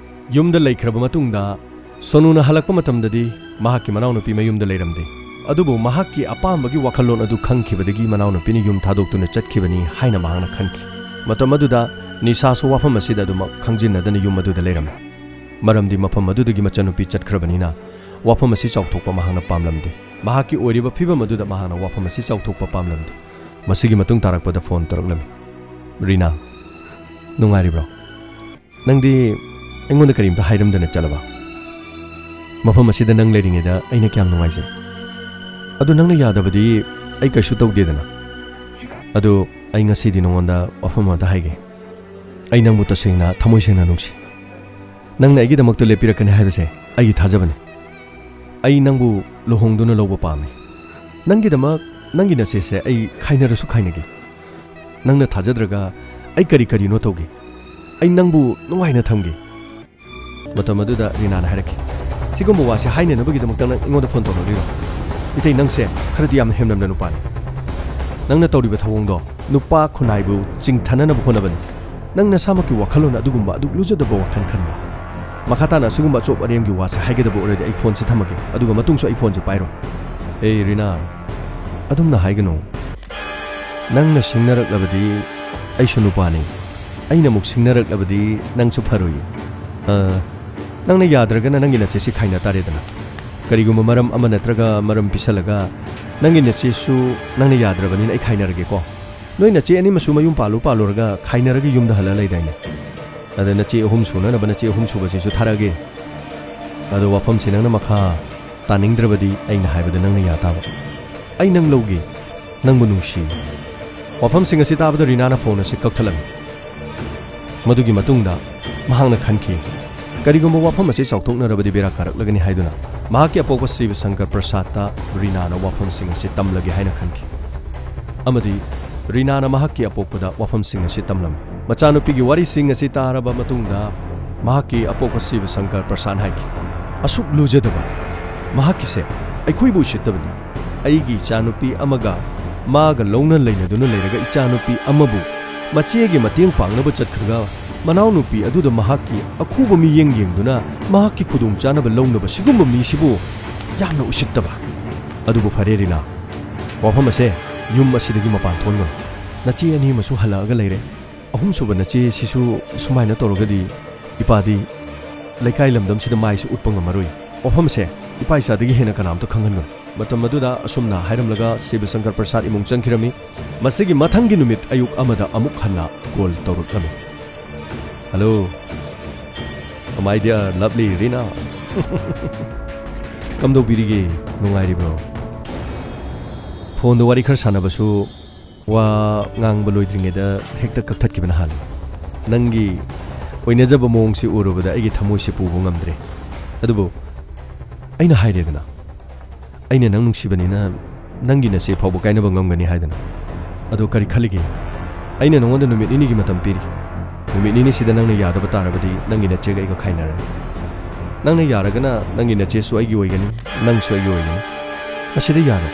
ꯌꯨꯝꯗ ꯂꯩꯈ꯭ꯔꯕ ꯃꯇꯨꯡꯗ ꯁꯣꯅꯨꯅ ꯍꯜꯂꯛꯄ ꯃꯇꯝꯗꯗꯤ ꯃꯍꯥꯛꯀꯤ ꯃꯅꯥꯎꯅꯨꯄꯤ ꯃꯌꯨꯝꯗ ꯂꯩꯔꯝꯗꯦ꯫ ꯑꯗꯨꯕꯨ ꯃꯍꯥꯛꯀꯤ ꯑꯄꯥꯝꯕꯒꯤ ꯋꯥꯈꯜꯂꯣꯟ ꯑꯗꯨ ꯈꯪꯈꯤꯕꯗꯒꯤ ꯃꯅꯥꯎꯅꯨꯄꯤꯅ ꯌꯨꯝ ꯊꯥꯗꯣꯛꯇꯨꯅ ꯆꯠꯈꯤꯕꯅꯤ ꯍꯥꯏꯅ ꯃꯍꯥꯛꯅ ꯈꯟꯈꯤ꯫ ꯃꯇꯝ ꯑꯗꯨꯗ ꯅꯤꯁꯥꯁꯨ ꯋꯥꯐꯝ ꯑꯁꯤꯗ ꯑꯗꯨꯃꯛ ꯈꯪꯖꯤꯟꯅꯗꯅ ꯌꯨꯝ ꯑꯗꯨꯗ ꯂꯩꯔꯝꯃꯤ꯫ ꯃꯔꯝꯗꯤ ꯃꯐꯝ ꯑꯗꯨꯗꯒꯤ ꯃꯆꯟꯅꯨꯄꯤ ꯆꯠꯈ꯭ꯔꯕꯅꯤꯅ ꯋꯥꯐꯝ ꯑꯁꯤ ꯆꯥꯎꯊꯣꯛꯄ ꯃꯍꯥꯛꯅ ꯄꯥꯝꯂꯝꯗꯦ꯫ ꯃꯍꯥꯛꯀꯤ ꯑꯣꯏꯔꯤꯕ ꯐꯤꯕꯝ ꯑꯗꯨꯗ ꯃꯍꯥꯛꯅ ꯋꯥꯐꯝ ꯑꯁꯤ ꯆꯥꯎꯊꯣꯛꯄ ꯄꯥꯝꯂꯝꯗꯦ꯫ ꯃꯁꯤꯒꯤ ꯃꯇꯨꯡ ꯇꯥꯔꯛꯄꯗ ꯐꯣꯟ ꯇꯧꯔꯛꯂꯝꯃꯤ꯫ "ꯔꯤꯅꯥ, ꯅꯨꯡꯉꯥꯏꯔꯤꯕ꯭ꯔꯣ? ꯅꯪꯗꯤ ꯑꯩꯉꯣꯟꯗ ꯀꯔꯤꯝꯇ ꯍꯥꯏꯔꯝꯗꯅ ꯆꯠꯂꯕ? ꯃꯐꯝ ꯑꯁꯤꯗ ꯅꯪ ꯂꯩꯔꯤꯉꯩꯗ ꯑꯩꯅ ꯀꯌꯥꯝ ꯅꯨꯡꯉꯥꯏꯖꯩ꯫ ꯑꯗꯨ ꯅꯪꯅ ꯌꯥꯗꯕꯗꯤ ꯑꯩ ꯀꯩꯁꯨ ꯇꯧꯗꯦꯗꯅ꯫ ꯑꯗꯨ ꯑꯩ ꯉꯁꯤꯗꯤ ꯅꯉꯣꯟꯗ ꯋꯥꯐꯝ ꯑꯃꯇ ꯍꯥꯏꯒꯦ꯫ ꯑꯩ ꯅꯪꯕꯨ ꯇꯁꯦꯡꯅ ꯊꯃꯣꯏ ꯁꯦꯡꯅ ꯅꯨꯡꯁꯤ꯫ ꯅꯪꯅ ꯑꯩꯒꯤꯗꯃꯛꯇ ꯂꯦꯞꯄꯤꯔꯛꯀꯅꯤ ꯍꯥꯏꯕꯁꯦ ꯑꯩꯒꯤ ꯊꯥꯖꯕꯅꯤ꯫ ꯑꯩ ꯅꯪꯕꯨ ꯂꯨꯍꯣꯡꯗꯨꯅ ꯂꯧꯕ ꯄꯥꯝꯃꯤ꯫ ꯅꯪꯒꯤꯗꯃꯛ ꯅꯪꯒꯤ ꯅꯆꯦꯁꯦ ꯑꯩ ꯈꯥꯏꯅꯔꯁꯨ ꯈꯥꯏꯅꯒꯦ꯫ ꯅꯪꯅ ꯊꯥꯖꯗ꯭ꯔꯒ ꯑꯩ ꯀꯔꯤ ꯀꯔꯤꯅꯣ ꯇꯧꯒꯦ꯫ ꯑꯩ ꯅꯪꯕꯨ ꯅꯨꯡꯉꯥꯏꯅ ꯊꯝꯒꯦ꯫" ꯃꯇꯝ ꯑꯗꯨꯗ ꯔꯤꯅꯥꯅ ꯍꯥꯏꯔꯛꯈꯤ, "ꯁꯤꯒꯨꯝꯕ ꯋꯥꯁꯦ ꯍꯥꯏꯅꯅꯕꯒꯤꯗꯃꯛꯇ ꯅꯪ ꯑꯩꯉꯣꯟꯗ ꯐꯣꯟ ꯇꯧꯔꯛꯂꯤꯔꯣ? ꯏꯇꯩ, ꯅꯪꯁꯦ ꯈꯔꯗꯤ ꯌꯥꯝꯅ ꯍꯦꯟꯃꯟꯕ ꯅꯨꯄꯥꯅꯤ꯫ ꯅꯪꯅ ꯇꯧꯔꯤꯕ ꯊꯧꯑꯣꯡꯗꯣ ꯅꯨꯄꯥ ꯈꯨꯟꯅꯥꯏꯕꯨ ꯆꯤꯡꯊꯅꯅꯕ ꯍꯣꯠꯅꯕꯅꯤ꯫ ꯅꯪ ꯅꯁꯥꯃꯛꯀꯤ ꯋꯥꯈꯜꯂꯣꯟ ꯑꯗꯨꯒꯨꯝꯕ ꯑꯗꯨꯛ ꯂꯨꯖꯗꯕ ꯋꯥꯈꯜ ꯈꯟꯕ꯫ ꯃꯈꯥ ꯇꯥꯅ ꯑꯁꯤꯒꯨꯝꯕ ꯑꯆꯣꯞ ꯑꯔꯦꯝꯒꯤ ꯋꯥꯁꯦ ꯍꯥꯏꯒꯗꯕ ꯑꯣꯏꯔꯗꯤ ꯑꯩ ꯐꯣꯟꯁꯦ ꯊꯝꯃꯒꯦ, ꯑꯗꯨꯒ ꯃꯇꯨꯡꯁꯨ ꯑꯩ ꯐꯣꯟꯁꯦ ꯄꯥꯏꯔꯣꯏ꯫" "ꯑꯦ ꯔꯤꯅꯥ, ꯑꯗꯨꯝꯅ ꯍꯥꯏꯒꯅꯨ꯫ ꯅꯪꯅ ꯁꯤꯡꯅꯔꯛꯂꯕꯗꯤ ꯑꯩꯁꯨ ꯅꯨꯄꯥꯅꯤ꯫ ꯑꯩꯅ ꯑꯃꯨꯛ ꯁꯤꯡꯅꯔꯛꯂꯕꯗꯤ ꯅꯪꯁꯨ ꯐꯔꯣꯏ꯫ ꯑ, ꯅꯪꯅ ꯌꯥꯗ꯭ꯔꯒꯅ ꯅꯪꯒꯤ ꯅꯆꯦꯁꯤ ꯈꯥꯏꯅ ꯇꯥꯔꯦꯗꯅ꯫ ꯀꯔꯤꯒꯨꯝꯕ ꯃꯔꯝ ꯑꯃ ꯅꯠꯇ꯭ꯔꯒ ꯃꯔꯝ ꯄꯤꯁꯜꯂꯒ ꯅꯪꯒꯤ ꯅꯆꯦꯁꯨ ꯅꯪꯅ ꯌꯥꯗ꯭ꯔꯕꯅꯤꯅ ꯑꯩ ꯈꯥꯏꯅꯔꯒꯦꯀꯣ꯫ ꯅꯣꯏ ꯅꯆꯦ ꯑꯅꯤꯃꯁꯨ ꯃꯌꯨꯝ ꯄꯥꯜꯂꯨ ꯄꯥꯜꯂꯨꯔꯒ ꯈꯥꯏꯅꯔꯒ ꯌꯨꯝꯗ ꯍꯜꯂ ꯂꯩꯗꯥꯏꯅꯦ? ꯑꯗ ꯅꯆꯦ ꯑꯍꯨꯝ ꯁꯨꯅꯅꯕ ꯅꯆꯦ ꯑꯍꯨꯝ ꯁꯨꯕꯁꯤꯁꯨ ꯊꯥꯔꯛꯑꯒꯦ꯫ ꯑꯗꯣ ꯋꯥꯐꯝꯁꯤ ꯅꯪꯅ ꯃꯈꯥ ꯇꯥꯅꯤꯡꯗ꯭ꯔꯕꯗꯤ ꯑꯩꯅ ꯍꯥꯏꯕꯗ ꯅꯪꯅ ꯌꯥ ꯇꯥꯕ꯫ ꯑꯩ ꯅꯪ ꯂꯧꯒꯦ, ꯅꯪꯕꯨ ꯅꯨꯡꯁꯤ꯫" ꯋꯥꯐꯝꯁꯤꯡ ꯑꯁꯤ ꯇꯥꯕꯗ ꯔꯤꯅꯥꯅ ꯐꯣꯟ ꯑꯁꯤ ꯀꯛꯊꯠꯂꯝꯃꯤ꯫ ꯃꯗꯨꯒꯤ ꯃꯇꯨꯡꯗ ꯃꯍꯥꯛꯅ ꯈꯟꯈꯤ, ꯀꯔꯤꯒꯨꯝꯕ ꯋꯥꯐꯝ ꯑꯁꯤ ꯆꯥꯎꯊꯣꯛꯅꯔꯕꯗꯤ ꯕꯦꯔꯥ ꯀꯥꯔꯛꯂꯒꯅꯤ ꯍꯥꯏꯗꯨꯅ ꯃꯍꯥꯛꯀꯤ ꯑꯄꯣꯛꯄ ꯁꯤꯕ ꯁꯪꯀꯔ ꯄ꯭ꯔꯁꯥꯗꯇ ꯔꯤꯅꯥꯅ ꯋꯥꯐꯝꯁꯤꯡ ꯑꯁꯤ ꯇꯝꯂꯒꯦ ꯍꯥꯏꯅ ꯈꯟꯈꯤ꯫ ꯑꯃꯗꯤ ꯔꯤꯅꯥꯅ ꯃꯍꯥꯛꯀꯤ ꯑꯄꯣꯛꯄꯗ ꯋꯥꯐꯝꯁꯤꯡ ꯑꯁꯤ ꯇꯝꯂꯝꯃꯤ꯫ ꯃꯆꯥꯅꯨꯄꯤꯒꯤ ꯋꯥꯔꯤꯁꯤꯡ ꯑꯁꯤ ꯇꯥꯔꯕ ꯃꯇꯨꯡꯗ ꯃꯍꯥꯛꯀꯤ ꯑꯄꯣꯛꯄ ꯁꯤꯕ ꯁꯪꯀꯔ ꯄ꯭ꯔꯁꯥꯗ ꯍꯥꯏꯈꯤ, "ꯑꯁꯨꯛ ꯂꯨꯖꯗꯕ ꯃꯍꯥꯛꯀꯤꯁꯦ ꯑꯩꯈꯣꯏꯕꯨ ꯎꯁꯤꯠꯇꯕꯅꯤ꯫ ꯑꯩꯒꯤ ꯏꯆꯥꯅꯨꯄꯤ ꯑꯃꯒ ꯃꯥꯒ ꯂꯧꯅ ꯂꯩꯅꯗꯨꯅ ꯂꯩꯔꯒ ꯏꯆꯥꯅꯨꯄꯤ ꯑꯃꯕꯨ ꯃꯆꯦꯒꯤ ꯃꯇꯦꯡ ꯄꯥꯡꯅꯕ ꯆꯠꯈ꯭ꯔꯒ ꯃꯅꯥꯎꯅꯨꯄꯤ ꯑꯗꯨꯗ ꯃꯍꯥꯛꯀꯤ ꯑꯈꯨꯕ ꯃꯤꯠꯌꯦꯡ ꯌꯦꯡꯗꯨꯅ ꯃꯍꯥꯛꯀꯤ ꯈꯨꯗꯣꯡꯆꯥꯅꯕ ꯂꯧꯅꯕ ꯁꯤꯒꯨꯝꯕ ꯃꯤꯁꯤꯕꯨ ꯌꯥꯝꯅ ꯎꯁꯤꯠꯇꯕ꯫ ꯑꯗꯨꯕꯨ ꯐꯔꯦ ꯔꯤꯅꯥ, ꯋꯥꯐꯝ ꯑꯁꯦ ꯌꯨꯝ ꯑꯁꯤꯗꯒꯤ ꯃꯄꯥꯟ ꯊꯣꯛꯍꯟꯒꯅꯨ꯫ ꯅꯆꯦ ꯑꯅꯤ ꯑꯃꯁꯨ ꯍꯜꯂꯛꯑꯒ ꯂꯩꯔꯦ꯫ ꯑꯍꯨꯝꯁꯨꯕ ꯅꯆꯦ ꯁꯤꯁꯨ ꯁꯨꯃꯥꯏꯅ ꯇꯧꯔꯒꯗꯤ ꯏꯄꯥꯗꯤ ꯂꯩꯀꯥꯏ ꯂꯝꯗꯝꯁꯤꯗ ꯃꯥꯏꯁꯨ ꯎꯠꯄ ꯉꯝꯃꯔꯣꯏ꯫ ꯋꯥꯐꯝꯁꯦ ꯏꯄꯥ ꯏꯆꯥꯗꯒꯤ ꯍꯦꯟꯅ ꯀꯅꯥꯝꯇ ꯈꯪꯍꯟꯒꯅꯨ꯫" ꯃꯇꯝ ꯑꯗꯨꯗ ꯑꯁꯨꯝꯅ ꯍꯥꯏꯔꯝꯂꯒ ꯁꯤꯕ ꯁꯪꯀꯔ ꯄ꯭ꯔꯁꯥꯗ ꯏꯃꯨꯡ ꯆꯪꯈꯤꯔꯝꯃꯤ꯫ ꯃꯁꯤꯒꯤ ꯃꯊꯪꯒꯤ ꯅꯨꯃꯤꯠ ꯑꯌꯨꯛ ꯑꯃꯗ ꯑꯃꯨꯛ ꯍꯟꯅ ꯀꯣꯜ ꯇꯧꯔꯛꯂꯝꯃꯤ꯫ "Hello, my dear lovely Rina. ꯀꯝꯗꯧꯕꯤꯔꯤꯒꯦ? ꯅꯨꯡꯉꯥꯏꯔꯤꯕ꯭ꯔꯣ? ꯐꯣꯟꯗ ꯋꯥꯔꯤ ꯈꯔ ꯁꯥꯟꯅꯕꯁꯨ ꯋꯥ ꯉꯥꯡꯕ ꯂꯣꯏꯗ꯭ꯔꯤꯉꯩꯗ ꯍꯦꯛꯇ ꯀꯛꯊꯠꯈꯤꯕꯅ ꯍꯥꯜꯂꯤ꯫ ꯅꯪꯒꯤ ꯑꯣꯏꯅꯖꯕ ꯃꯑꯣꯡꯁꯤ ꯎꯔꯨꯕꯗ ꯑꯩꯒꯤ ꯊꯃꯣꯏꯁꯤ ꯄꯨꯕ ꯉꯝꯗ꯭ꯔꯦ꯫ ꯑꯗꯨꯕꯨ ꯑꯩꯅ ꯍꯥꯏꯔꯦꯗꯅ, ꯑꯩꯅ ꯅꯪ ꯅꯨꯡꯁꯤꯕꯅꯤꯅ ꯅꯪꯒꯤ ꯅꯆꯦ ꯐꯥꯎꯕ ꯀꯥꯏꯅꯕ ꯉꯝꯒꯅꯤ ꯍꯥꯏꯗꯅ꯫ ꯑꯗꯣ ꯀꯔꯤ ꯈꯜꯂꯤꯒꯦ? ꯑꯩꯅ ꯅꯉꯣꯟꯗ ꯅꯨꯃꯤꯠ ꯅꯤꯅꯤꯒꯤ ꯃꯇꯝ ꯄꯤꯔꯤ꯫ ꯅꯨꯃꯤꯠ ꯅꯤꯅꯤꯁꯤꯗ ꯅꯪꯅ ꯌꯥꯗꯕ ꯇꯥꯔꯕꯗꯤ ꯅꯪꯒꯤ ꯅꯆꯦꯒ ꯑꯩꯒ ꯈꯥꯏꯅꯔꯅꯤ꯫ ꯅꯪꯅ ꯌꯥꯔꯒꯅ ꯅꯪꯒꯤ ꯅꯆꯦꯁꯨ ꯑꯩꯒꯤ ꯑꯣꯏꯒꯅꯤ, ꯅꯪꯁꯨ ꯑꯩꯒꯤ ꯑꯣꯏꯒꯅꯤ꯫ ꯃꯁꯤꯗ ꯌꯥꯔꯣꯏ꯫"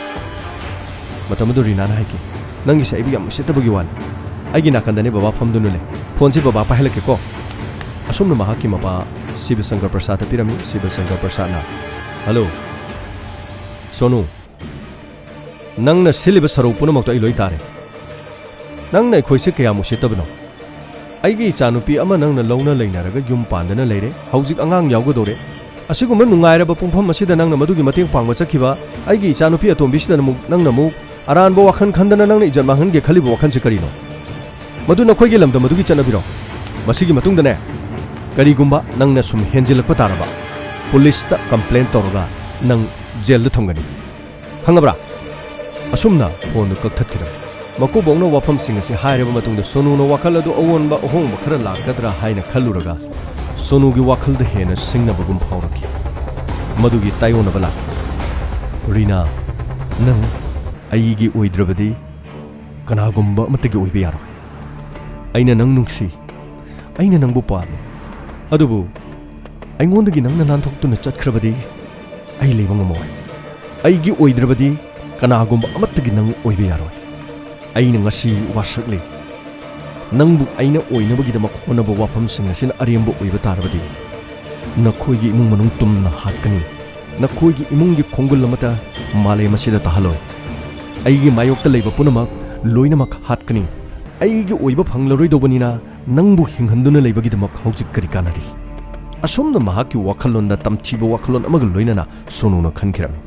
ꯃꯇꯝ ꯑꯗꯨ ꯔꯤꯅꯥꯅ ꯍꯥꯏꯈꯤ, "ꯅꯪꯒꯤꯁꯦ ꯑꯩꯕꯨ ꯌꯥꯝ ꯎꯁꯤꯠꯇꯕꯒꯤ ꯋꯥꯅꯤ꯫ ꯑꯩꯒꯤ ꯅꯥꯀꯟꯗꯅꯦ ꯕꯕꯥ ꯐꯝꯗꯨꯅ ꯂꯩ꯫ ꯐꯣꯟꯁꯦ ꯕꯕꯥ ꯄꯥꯏꯍꯜꯂꯛꯀꯦꯀꯣ꯫" ꯑꯁꯨꯝꯅ ꯃꯍꯥꯛꯀꯤ ꯃꯄꯥ ꯁꯤꯕ ꯁꯪꯀꯔ ꯄ꯭ꯔꯁꯥꯗꯇ ꯄꯤꯔꯝꯃꯤ꯫ ꯁꯤꯕ ꯁꯪꯀꯔ ꯄ꯭ꯔꯁꯥꯗꯅ, "ꯍꯜꯂꯣ, ꯁꯣꯅꯨ, ꯅꯪꯅ ꯁꯤꯜꯂꯤꯕ ꯁꯔꯧ ꯄꯨꯝꯅꯃꯛꯇꯣ ꯑꯩ ꯂꯣꯏ ꯇꯥꯔꯦ꯫ ꯅꯪꯅ ꯑꯩꯈꯣꯏꯁꯦ ꯀꯌꯥꯝ ꯎꯁꯤꯠꯇꯕꯅꯣ? ꯑꯩꯒꯤ ꯏꯆꯥꯅꯨꯄꯤ ꯑꯃ ꯅꯪꯅ ꯂꯧꯅ ꯂꯩꯅꯔꯒ ꯌꯨꯝ ꯄꯥꯟꯗꯅ ꯂꯩꯔꯦ꯫ ꯍꯧꯖꯤꯛ ꯑꯉꯥꯡ ꯌꯥꯎꯒꯗꯧꯔꯦ꯫ ꯑꯁꯤꯒꯨꯝꯕ ꯅꯨꯡꯉꯥꯏꯔꯕ ꯄꯨꯡꯐꯝ ꯑꯁꯤꯗ ꯅꯪꯅ ꯃꯗꯨꯒꯤ ꯃꯇꯦꯡ ꯄꯥꯡꯕ ꯆꯠꯈꯤꯕ ꯑꯩꯒꯤ ꯏꯆꯥꯅꯨꯄꯤ ꯑꯇꯣꯝꯕꯤꯁꯤꯗ ꯑꯃꯨꯛ ꯅꯪꯅ ꯑꯃꯨꯛ ꯑꯔꯥꯟꯕ ꯋꯥꯈꯜ ꯈꯟꯗꯅ ꯅꯪꯅ ꯏꯖꯠ ꯃꯥꯡꯍꯟꯒꯦ ꯈꯜꯂꯤꯕ ꯋꯥꯈꯜꯁꯦ ꯀꯔꯤꯅꯣ? ꯃꯗꯨ ꯅꯈꯣꯏꯒꯤ ꯂꯝꯗꯝ ꯑꯗꯨꯒꯤ ꯆꯠꯅꯕꯤꯔꯣ? ꯃꯁꯤꯒꯤ ꯃꯇꯨꯡꯗꯅꯦ, ꯀꯔꯤꯒꯨꯝꯕ ꯅꯪꯅ ꯁꯨꯝ ꯍꯦꯟꯖꯤꯜꯂꯛꯄ ꯇꯥꯔꯕ, ꯄꯨꯂꯤꯁꯇ ꯀꯝꯄ꯭ꯂꯦꯟ ꯇꯧꯔꯒ ꯅꯪ ꯖꯦꯜꯗ ꯊꯝꯒꯅꯤ꯫ ꯈꯪꯉꯕ꯭ꯔꯥ?" ꯑꯁꯨꯝꯅ ꯐꯣꯟꯗꯨ ꯀꯛꯊꯠꯈꯤꯔꯝꯃꯤ꯫ ꯃꯀꯨꯕꯣꯛꯅ ꯋꯥꯐꯝꯁꯤꯡ ꯑꯁꯤ ꯍꯥꯏꯔꯕ ꯃꯇꯨꯡꯗ ꯁꯣꯅꯨꯅ ꯋꯥꯈꯜ ꯑꯗꯨ ꯑꯑꯣꯟꯕ ꯑꯍꯣꯡꯕ ꯈꯔ ꯂꯥꯛꯀꯗ꯭ꯔꯥ ꯍꯥꯏꯅ ꯈꯜꯂꯨꯔꯒ ꯁꯣꯅꯨꯒꯤ ꯋꯥꯈꯜꯗ ꯍꯦꯟꯅ ꯁꯤꯡꯅꯕꯒꯨꯝ ꯐꯥꯎꯔꯛꯈꯤ꯫ ꯃꯗꯨꯒꯤ ꯇꯥꯏꯑꯣꯟꯅꯕ ꯂꯥꯛꯈꯤ꯫ "ꯔꯤꯅꯥ, ꯅꯪ ꯑꯩꯒꯤ ꯑꯣꯏꯗ꯭ꯔꯕꯗꯤ ꯀꯅꯥꯒꯨꯝꯕ ꯑꯃꯠꯇꯒꯤ ꯑꯣꯏꯕ ꯌꯥꯔꯣꯏ꯫ ꯑꯩꯅ ꯅꯪ ꯅꯨꯡꯁꯤ, ꯑꯩꯅ ꯅꯪꯕꯨ ꯄꯥꯝꯃꯤ, ꯑꯗꯨꯕꯨ ꯑꯩꯉꯣꯟꯗꯒꯤ ꯅꯪꯅ ꯅꯥꯟꯊꯣꯛꯇꯨꯅ ꯆꯠꯈ꯭ꯔꯕꯗꯤ ꯑꯩ ꯂꯩꯕ ꯉꯝꯃꯣꯏ꯫ ꯑꯩꯒꯤ ꯑꯣꯏꯗ꯭ꯔꯕꯗꯤ ꯀꯅꯥꯒꯨꯝꯕ ꯑꯃꯠꯇꯒꯤ ꯅꯪ ꯑꯣꯏꯕ ꯌꯥꯔꯣꯏ꯫ ꯑꯩꯅ ꯉꯁꯤ ꯋꯥꯁꯛꯂꯤ꯫ ꯅꯪꯕꯨ ꯑꯩꯅ ꯑꯣꯏꯅꯕꯒꯤꯗꯃꯛ ꯍꯣꯠꯅꯕ ꯋꯥꯐꯝꯁꯤꯡ ꯑꯁꯤꯅ ꯑꯔꯦꯝꯕ ꯑꯣꯏꯕ ꯇꯥꯔꯕꯗꯤ, ꯅꯈꯣꯏꯒꯤ ꯏꯃꯨꯡ ꯃꯅꯨꯡ ꯇꯨꯝꯅ ꯍꯥꯠꯀꯅꯤ꯫ ꯅꯈꯣꯏꯒꯤ ꯏꯃꯨꯡꯒꯤ ꯈꯣꯡꯒꯨꯜ ꯑꯃꯠꯇ ꯃꯥꯂꯦꯝ ꯑꯁꯤꯗ ꯇꯥꯍꯜꯂꯣꯏ꯫ ꯑꯩꯒꯤ ꯃꯥꯌꯣꯛꯇ ꯂꯩꯕ ꯄꯨꯝꯅꯃꯛ ꯂꯣꯏꯅꯃꯛ ꯍꯥꯠꯀꯅꯤ꯫ ꯑꯩꯒꯤ ꯑꯣꯏꯕ ꯐꯪꯂꯔꯣꯏꯗꯧꯕꯅꯤꯅ ꯅꯪꯕꯨ ꯍꯤꯡꯍꯟꯗꯨꯅ ꯂꯩꯕꯒꯤꯗꯃꯛ ꯍꯧꯖꯤꯛ ꯀꯔꯤ ꯀꯥꯟꯅꯔꯤ? ꯑꯁꯨꯝꯅ ꯃꯍꯥꯛꯀꯤ ꯋꯥꯈꯜꯂꯣꯟꯗ ꯇꯝꯊꯤꯕ ꯋꯥꯈꯜꯂꯣꯟ ꯑꯃꯒ ꯂꯣꯏꯅꯅ ꯁꯣꯅꯨꯅ ꯈꯟꯈꯤꯔꯝꯃꯤ꯫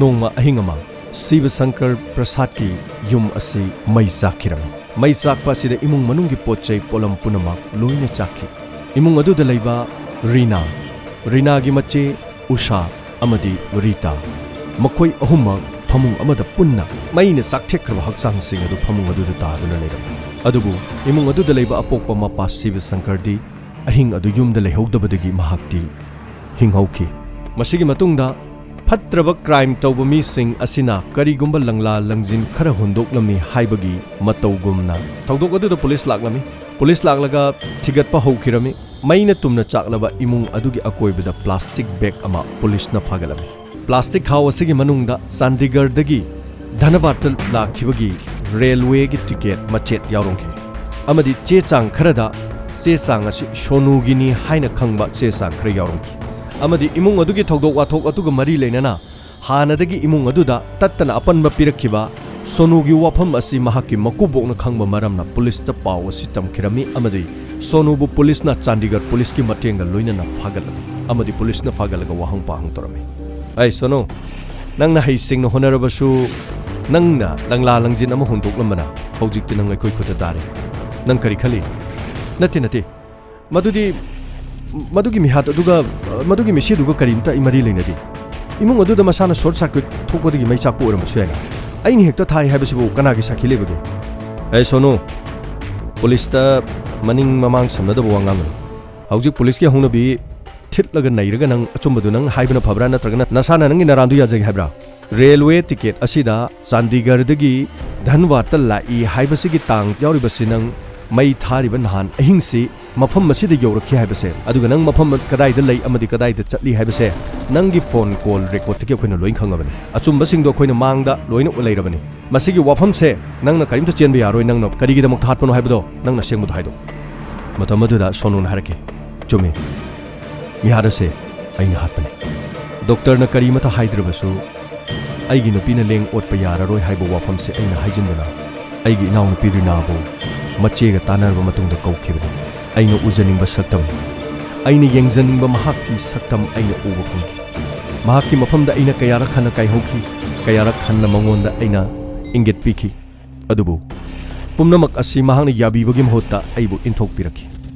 ꯅꯣꯡꯃ ꯑꯍꯤꯡ ꯑꯃ ꯁꯤꯕ ꯁꯪꯀꯔ ꯄ꯭ꯔꯁꯥꯗꯀꯤ ꯌꯨꯝ ꯑꯁꯤ ꯃꯩ ꯆꯥꯛꯈꯤꯔꯝꯃꯤ꯫ ꯃꯩ ꯆꯥꯛꯄ ꯑꯁꯤꯗ ꯏꯃꯨꯡ ꯃꯅꯨꯡꯒꯤ ꯄꯣꯠ ꯆꯩ ꯄꯣꯠꯂꯝ ꯄꯨꯝꯅꯃꯛ ꯂꯣꯏꯅ ꯆꯥꯛꯈꯤ꯫ ꯏꯃꯨꯡ ꯑꯗꯨꯗ ꯂꯩꯕ ꯔꯤꯅꯥ, ꯔꯤꯅꯥꯒꯤ ꯃꯆꯦ ꯎꯁꯥ ꯑꯃꯗꯤ ꯔꯤꯇꯥ, ꯃꯈꯣꯏ ꯑꯍꯨꯝꯃꯛ ꯐꯃꯨꯡ ꯑꯃꯗ ꯄꯨꯟꯅ ꯃꯩꯅ ꯆꯥꯛꯊꯦꯛꯈ꯭ꯔꯕ ꯍꯛꯆꯥꯡꯁꯤꯡ ꯑꯗꯨ ꯐꯃꯨꯡ ꯑꯗꯨꯗ ꯇꯥꯗꯨꯅ ꯂꯩꯔꯝꯃꯤ꯫ ꯑꯗꯨꯕꯨ ꯏꯃꯨꯡ ꯑꯗꯨꯗ ꯂꯩꯕ ꯑꯄꯣꯛꯄ ꯃꯄꯥ ꯁꯤꯕ ꯁꯪꯀꯔꯗꯤ ꯑꯍꯤꯡ ꯑꯗꯨ ꯌꯨꯝꯗ ꯂꯩꯍꯧꯗꯕꯗꯒꯤ ꯃꯍꯥꯛꯇꯤ ꯍꯤꯡꯍꯧꯈꯤ꯫ ꯃꯁꯤꯒꯤ ꯃꯇꯨꯡꯗ ꯐꯠꯇ꯭ꯔꯕ ꯀ꯭ꯔꯥꯏꯝ ꯇꯧꯕ ꯃꯤꯁꯤꯡ ꯑꯁꯤꯅ ꯀꯔꯤꯒꯨꯝꯕ ꯂꯪꯂꯥ ꯂꯪꯖꯤꯟ ꯈꯔ ꯍꯨꯟꯗꯣꯛꯂꯝꯃꯤ ꯍꯥꯏꯕꯒꯤ ꯃꯇꯧꯒꯨꯝꯅ ꯊꯧꯗꯣꯛ ꯑꯗꯨꯗ ꯄꯨꯂꯤꯁ ꯂꯥꯛꯂꯝꯃꯤ꯫ ꯄꯨꯂꯤꯁ ꯂꯥꯛꯂꯒ ꯊꯤꯒꯠꯄ ꯍꯧꯈꯤꯔꯝꯃꯤ꯫ ꯃꯩꯅ ꯇꯨꯝꯅ ꯆꯥꯛꯂꯕ ꯏꯃꯨꯡ ꯑꯗꯨꯒꯤ ꯑꯀꯣꯏꯕꯗ ꯄ꯭ꯂꯥꯁꯇꯤꯛ ꯕꯦꯒ ꯑꯃ ꯄꯨꯂꯤꯁꯅ ꯐꯥꯒꯠꯂꯝꯃꯤ꯫ ꯄ꯭ꯂꯥꯁꯇꯤꯛ ꯈꯥꯎ ꯑꯁꯤꯒꯤ ꯃꯅꯨꯡꯗ ꯆꯥꯟꯗꯤꯒꯔꯗꯒꯤ ꯙꯅꯕꯥꯗꯇ ꯂꯥꯛꯈꯤꯕꯒꯤ ꯔꯦꯜꯋꯦꯒꯤ ꯇꯤꯀꯦꯠ ꯃꯆꯦꯠ ꯌꯥꯎꯔꯝꯈꯤ꯫ ꯑꯃꯗꯤ ꯆꯦ ꯆꯥꯡ ꯈꯔꯗ ꯆꯦ ꯆꯥꯡ ꯑꯁꯤ ꯁꯣꯅꯨꯒꯤꯅꯤ ꯍꯥꯏꯅ ꯈꯪꯕ ꯆꯦ ꯆꯥꯡ ꯈꯔ ꯌꯥꯎꯔꯝꯈꯤ꯫ ꯑꯃꯗꯤ ꯏꯃꯨꯡ ꯑꯗꯨꯒꯤ ꯊꯧꯗꯣꯛ ꯋꯥꯊꯣꯛ ꯑꯗꯨꯒ ꯃꯔꯤ ꯂꯩꯅꯅ ꯍꯥꯟꯅꯗꯒꯤ ꯏꯃꯨꯡ ꯑꯗꯨꯗ ꯇꯠꯇꯅ ꯑꯄꯟꯕ ꯄꯤꯔꯛꯈꯤꯕ ꯁꯣꯅꯨꯒꯤ ꯋꯥꯐꯝ ꯑꯁꯤ ꯃꯍꯥꯛꯀꯤ ꯃꯀꯨꯕꯣꯛꯅ ꯈꯪꯕ ꯃꯔꯝꯅ ꯄꯨꯂꯤꯁꯇ ꯄꯥꯎ ꯑꯁꯤ ꯇꯝꯈꯤꯔꯝꯃꯤ ꯑꯃꯗꯤ ꯁꯣꯅꯨꯕꯨ ꯄꯨꯂꯤꯁꯅ ꯆꯥꯟꯗꯤꯒꯔ ꯄꯨꯂꯤꯁꯀꯤ ꯃꯇꯦꯡꯒ ꯂꯣꯏꯅꯅ ꯐꯥꯒꯠꯂꯝꯃꯤ ꯑꯃꯗꯤ ꯄꯨꯂꯤꯁꯅ ꯐꯥꯒꯠꯂꯒ ꯋꯥꯍꯪ ꯄꯥꯍꯪ ꯇꯧꯔꯝꯃꯤ꯫ "ꯑꯩ ꯁꯣꯅꯨ, ꯅꯪꯅ ꯍꯩꯁꯤꯡꯅ ꯍꯣꯠꯅꯔꯕꯁꯨ ꯅꯪꯅ ꯂꯪꯂꯥ ꯂꯪꯖꯤꯟ ꯑꯃ ꯍꯨꯟꯗꯣꯛꯂꯝꯕꯅ ꯍꯧꯖꯤꯛꯇꯤ ꯅꯪ ꯑꯩꯈꯣꯏ ꯈꯨꯠꯇ ꯇꯥꯔꯦ꯫ ꯅꯪ ꯀꯔꯤ ꯈꯜꯂꯤ?" "ꯅꯠꯇꯦ, ꯅꯠꯇꯦ꯫ ꯃꯗꯨꯗꯤ, ꯃꯗꯨꯒꯤ ꯃꯤꯍꯥꯠ ꯑꯗꯨꯒ, ꯃꯗꯨꯒꯤ ꯃꯤꯁꯤ ꯑꯗꯨꯒ ꯀꯔꯤꯝꯇ ꯑꯩ ꯃꯔꯤ ꯂꯩꯅꯗꯦ꯫ ꯏꯃꯨꯡ ꯑꯗꯨꯗ ꯃꯁꯥꯅ ꯁꯣꯔꯠ ꯁꯥꯔꯀ꯭ꯌꯨꯠ ꯊꯣꯛꯄꯗꯒꯤ ꯃꯩ ꯆꯥꯛꯄ ꯑꯣꯏꯔꯝꯕꯁꯨ ꯌꯥꯏꯅ꯫ ꯑꯩꯅ ꯍꯦꯛꯇ ꯊꯥꯏ ꯍꯥꯏꯕꯁꯤꯕꯨ ꯀꯅꯥꯒꯤ ꯁꯥꯈꯤ ꯂꯩꯕꯒꯦ?" "ꯑꯦ ꯁꯣꯅꯨ, ꯄꯨꯂꯤꯁꯇ ꯃꯅꯤꯡ ꯃꯃꯥꯡ ꯁꯝꯅꯗꯕ ꯋꯥ ꯉꯥꯡꯒꯅꯨ꯫ ꯍꯧꯖꯤꯛ ꯄꯨꯂꯤꯁꯀꯤ ꯍꯧꯅꯕꯤ ꯊꯤꯠꯂꯒ ꯅꯩꯔꯒ ꯅꯪ ꯑꯆꯨꯝꯕꯗꯨ ꯅꯪ ꯍꯥꯏꯕꯅ ꯐꯕ꯭ꯔꯥ, ꯅꯠꯇ꯭ꯔꯒꯅ ꯅꯁꯥꯅ ꯅꯪꯒꯤ ꯅꯔꯥꯟꯗꯨ ꯌꯥꯖꯒꯦ ꯍꯥꯏꯕ꯭ꯔꯥ?" ꯔꯦꯜꯋꯦ ꯇꯤꯀꯦꯠ ꯑꯁꯤꯗ ꯆꯥꯟꯗꯤꯒꯔꯗꯒꯤ ꯙꯟꯕꯥꯗꯇ ꯂꯥꯛꯏ ꯍꯥꯏꯕꯁꯤꯒꯤ ꯇꯥꯡ ꯌꯥꯎꯔꯤꯕꯁꯤ ꯅꯪ ꯃꯩ ꯊꯥꯔꯤꯕ ꯅꯍꯥꯟ ꯑꯍꯤꯡꯁꯤ ꯃꯐꯝ ꯑꯁꯤꯗ ꯌꯧꯔꯛꯈꯤ ꯍꯥꯏꯕꯁꯦ, ꯑꯗꯨꯒ ꯅꯪ ꯃꯐꯝ ꯀꯗꯥꯏꯗ ꯂꯩ ꯑꯃꯗꯤ ꯀꯗꯥꯏꯗ ꯆꯠꯂꯤ ꯍꯥꯏꯕꯁꯦ ꯅꯪꯒꯤ ꯐꯣꯟ ꯀꯣꯜ ꯔꯦꯀꯣꯔꯗꯇꯒꯤ ꯑꯩꯈꯣꯏꯅ ꯂꯣꯏ ꯈꯪꯉꯕꯅꯤ꯫ ꯑꯆꯨꯝꯕꯁꯤꯡꯗꯣ ꯑꯩꯈꯣꯏꯅ ꯃꯥꯡꯗ ꯂꯣꯏꯅ ꯂꯩꯔꯕꯅꯤ꯫ ꯃꯁꯤꯒꯤ ꯋꯥꯐꯝꯁꯦ ꯅꯪꯅ ꯀꯔꯤꯝꯇ ꯆꯦꯟꯕ ꯌꯥꯔꯣꯏ꯫ ꯅꯪꯅ ꯀꯔꯤꯒꯤꯗꯃꯛꯇ ꯍꯥꯠꯄꯅꯣ ꯍꯥꯏꯕꯗꯣ ꯅꯪꯅ ꯑꯁꯦꯡꯕꯗꯣ ꯍꯥꯏꯗꯣꯛꯎ꯫ ꯃꯇꯝ ꯑꯗꯨꯗ ꯁꯣꯅꯨꯅ ꯍꯥꯏꯔꯛꯈꯤ, "ꯆꯨꯝꯃꯤ, ꯃꯤꯍꯥꯠ ꯑꯁꯦ ꯑꯩꯅ ꯍꯥꯠꯄꯅꯤ꯫ ꯗꯣꯛꯇꯔꯅ ꯀꯔꯤꯃꯇ ꯍꯥꯏꯗ꯭ꯔꯕꯁꯨ ꯑꯩꯒꯤ ꯅꯨꯄꯤꯅ ꯂꯦꯡ ꯑꯣꯠꯄ ꯌꯥꯔꯔꯣꯏ ꯍꯥꯏꯕ ꯋꯥꯐꯝꯁꯦ ꯑꯩꯅ ꯍꯥꯏꯖꯤꯟꯗꯨꯅ ꯑꯩꯒꯤ ꯏꯅꯥꯎꯅꯨꯄꯤ ꯔꯤꯅꯥꯕꯨ ꯃꯆꯦꯒ ꯇꯥꯟꯅꯔꯕ ꯃꯇꯨꯡꯗ ꯀꯧꯈꯤꯕꯅꯤ꯫ ꯑꯩꯅ ꯎꯖꯅꯤꯡꯕ ꯁꯛꯇꯝ, ꯑꯩꯅ ꯌꯦꯡꯖꯅꯤꯡꯕ ꯃꯍꯥꯛꯀꯤ ꯁꯛꯇꯝ ꯑꯩꯅ ꯎꯕ ꯐꯪꯈꯤ꯫ ꯃꯍꯥꯛꯀꯤ ꯃꯐꯝꯗ ꯑꯩꯅ ꯀꯌꯥꯔꯛ ꯍꯟꯅ ꯀꯥꯏꯍꯧꯈꯤ, ꯀꯌꯥꯔꯛ ꯍꯟꯅ ꯃꯉꯣꯟꯗ ꯑꯩꯅ ꯏꯪꯒꯤꯠ ꯄꯤꯈꯤ꯫ ꯑꯗꯨꯕꯨ ꯄꯨꯝꯅꯃꯛ ꯑꯁꯤ ꯃꯍꯥꯛꯅ ꯌꯥꯕꯤꯕꯒꯤ ꯃꯍꯨꯠꯇ ꯑꯩꯕꯨ ꯏꯟꯊꯣꯛꯄꯤꯔꯛꯈꯤ꯫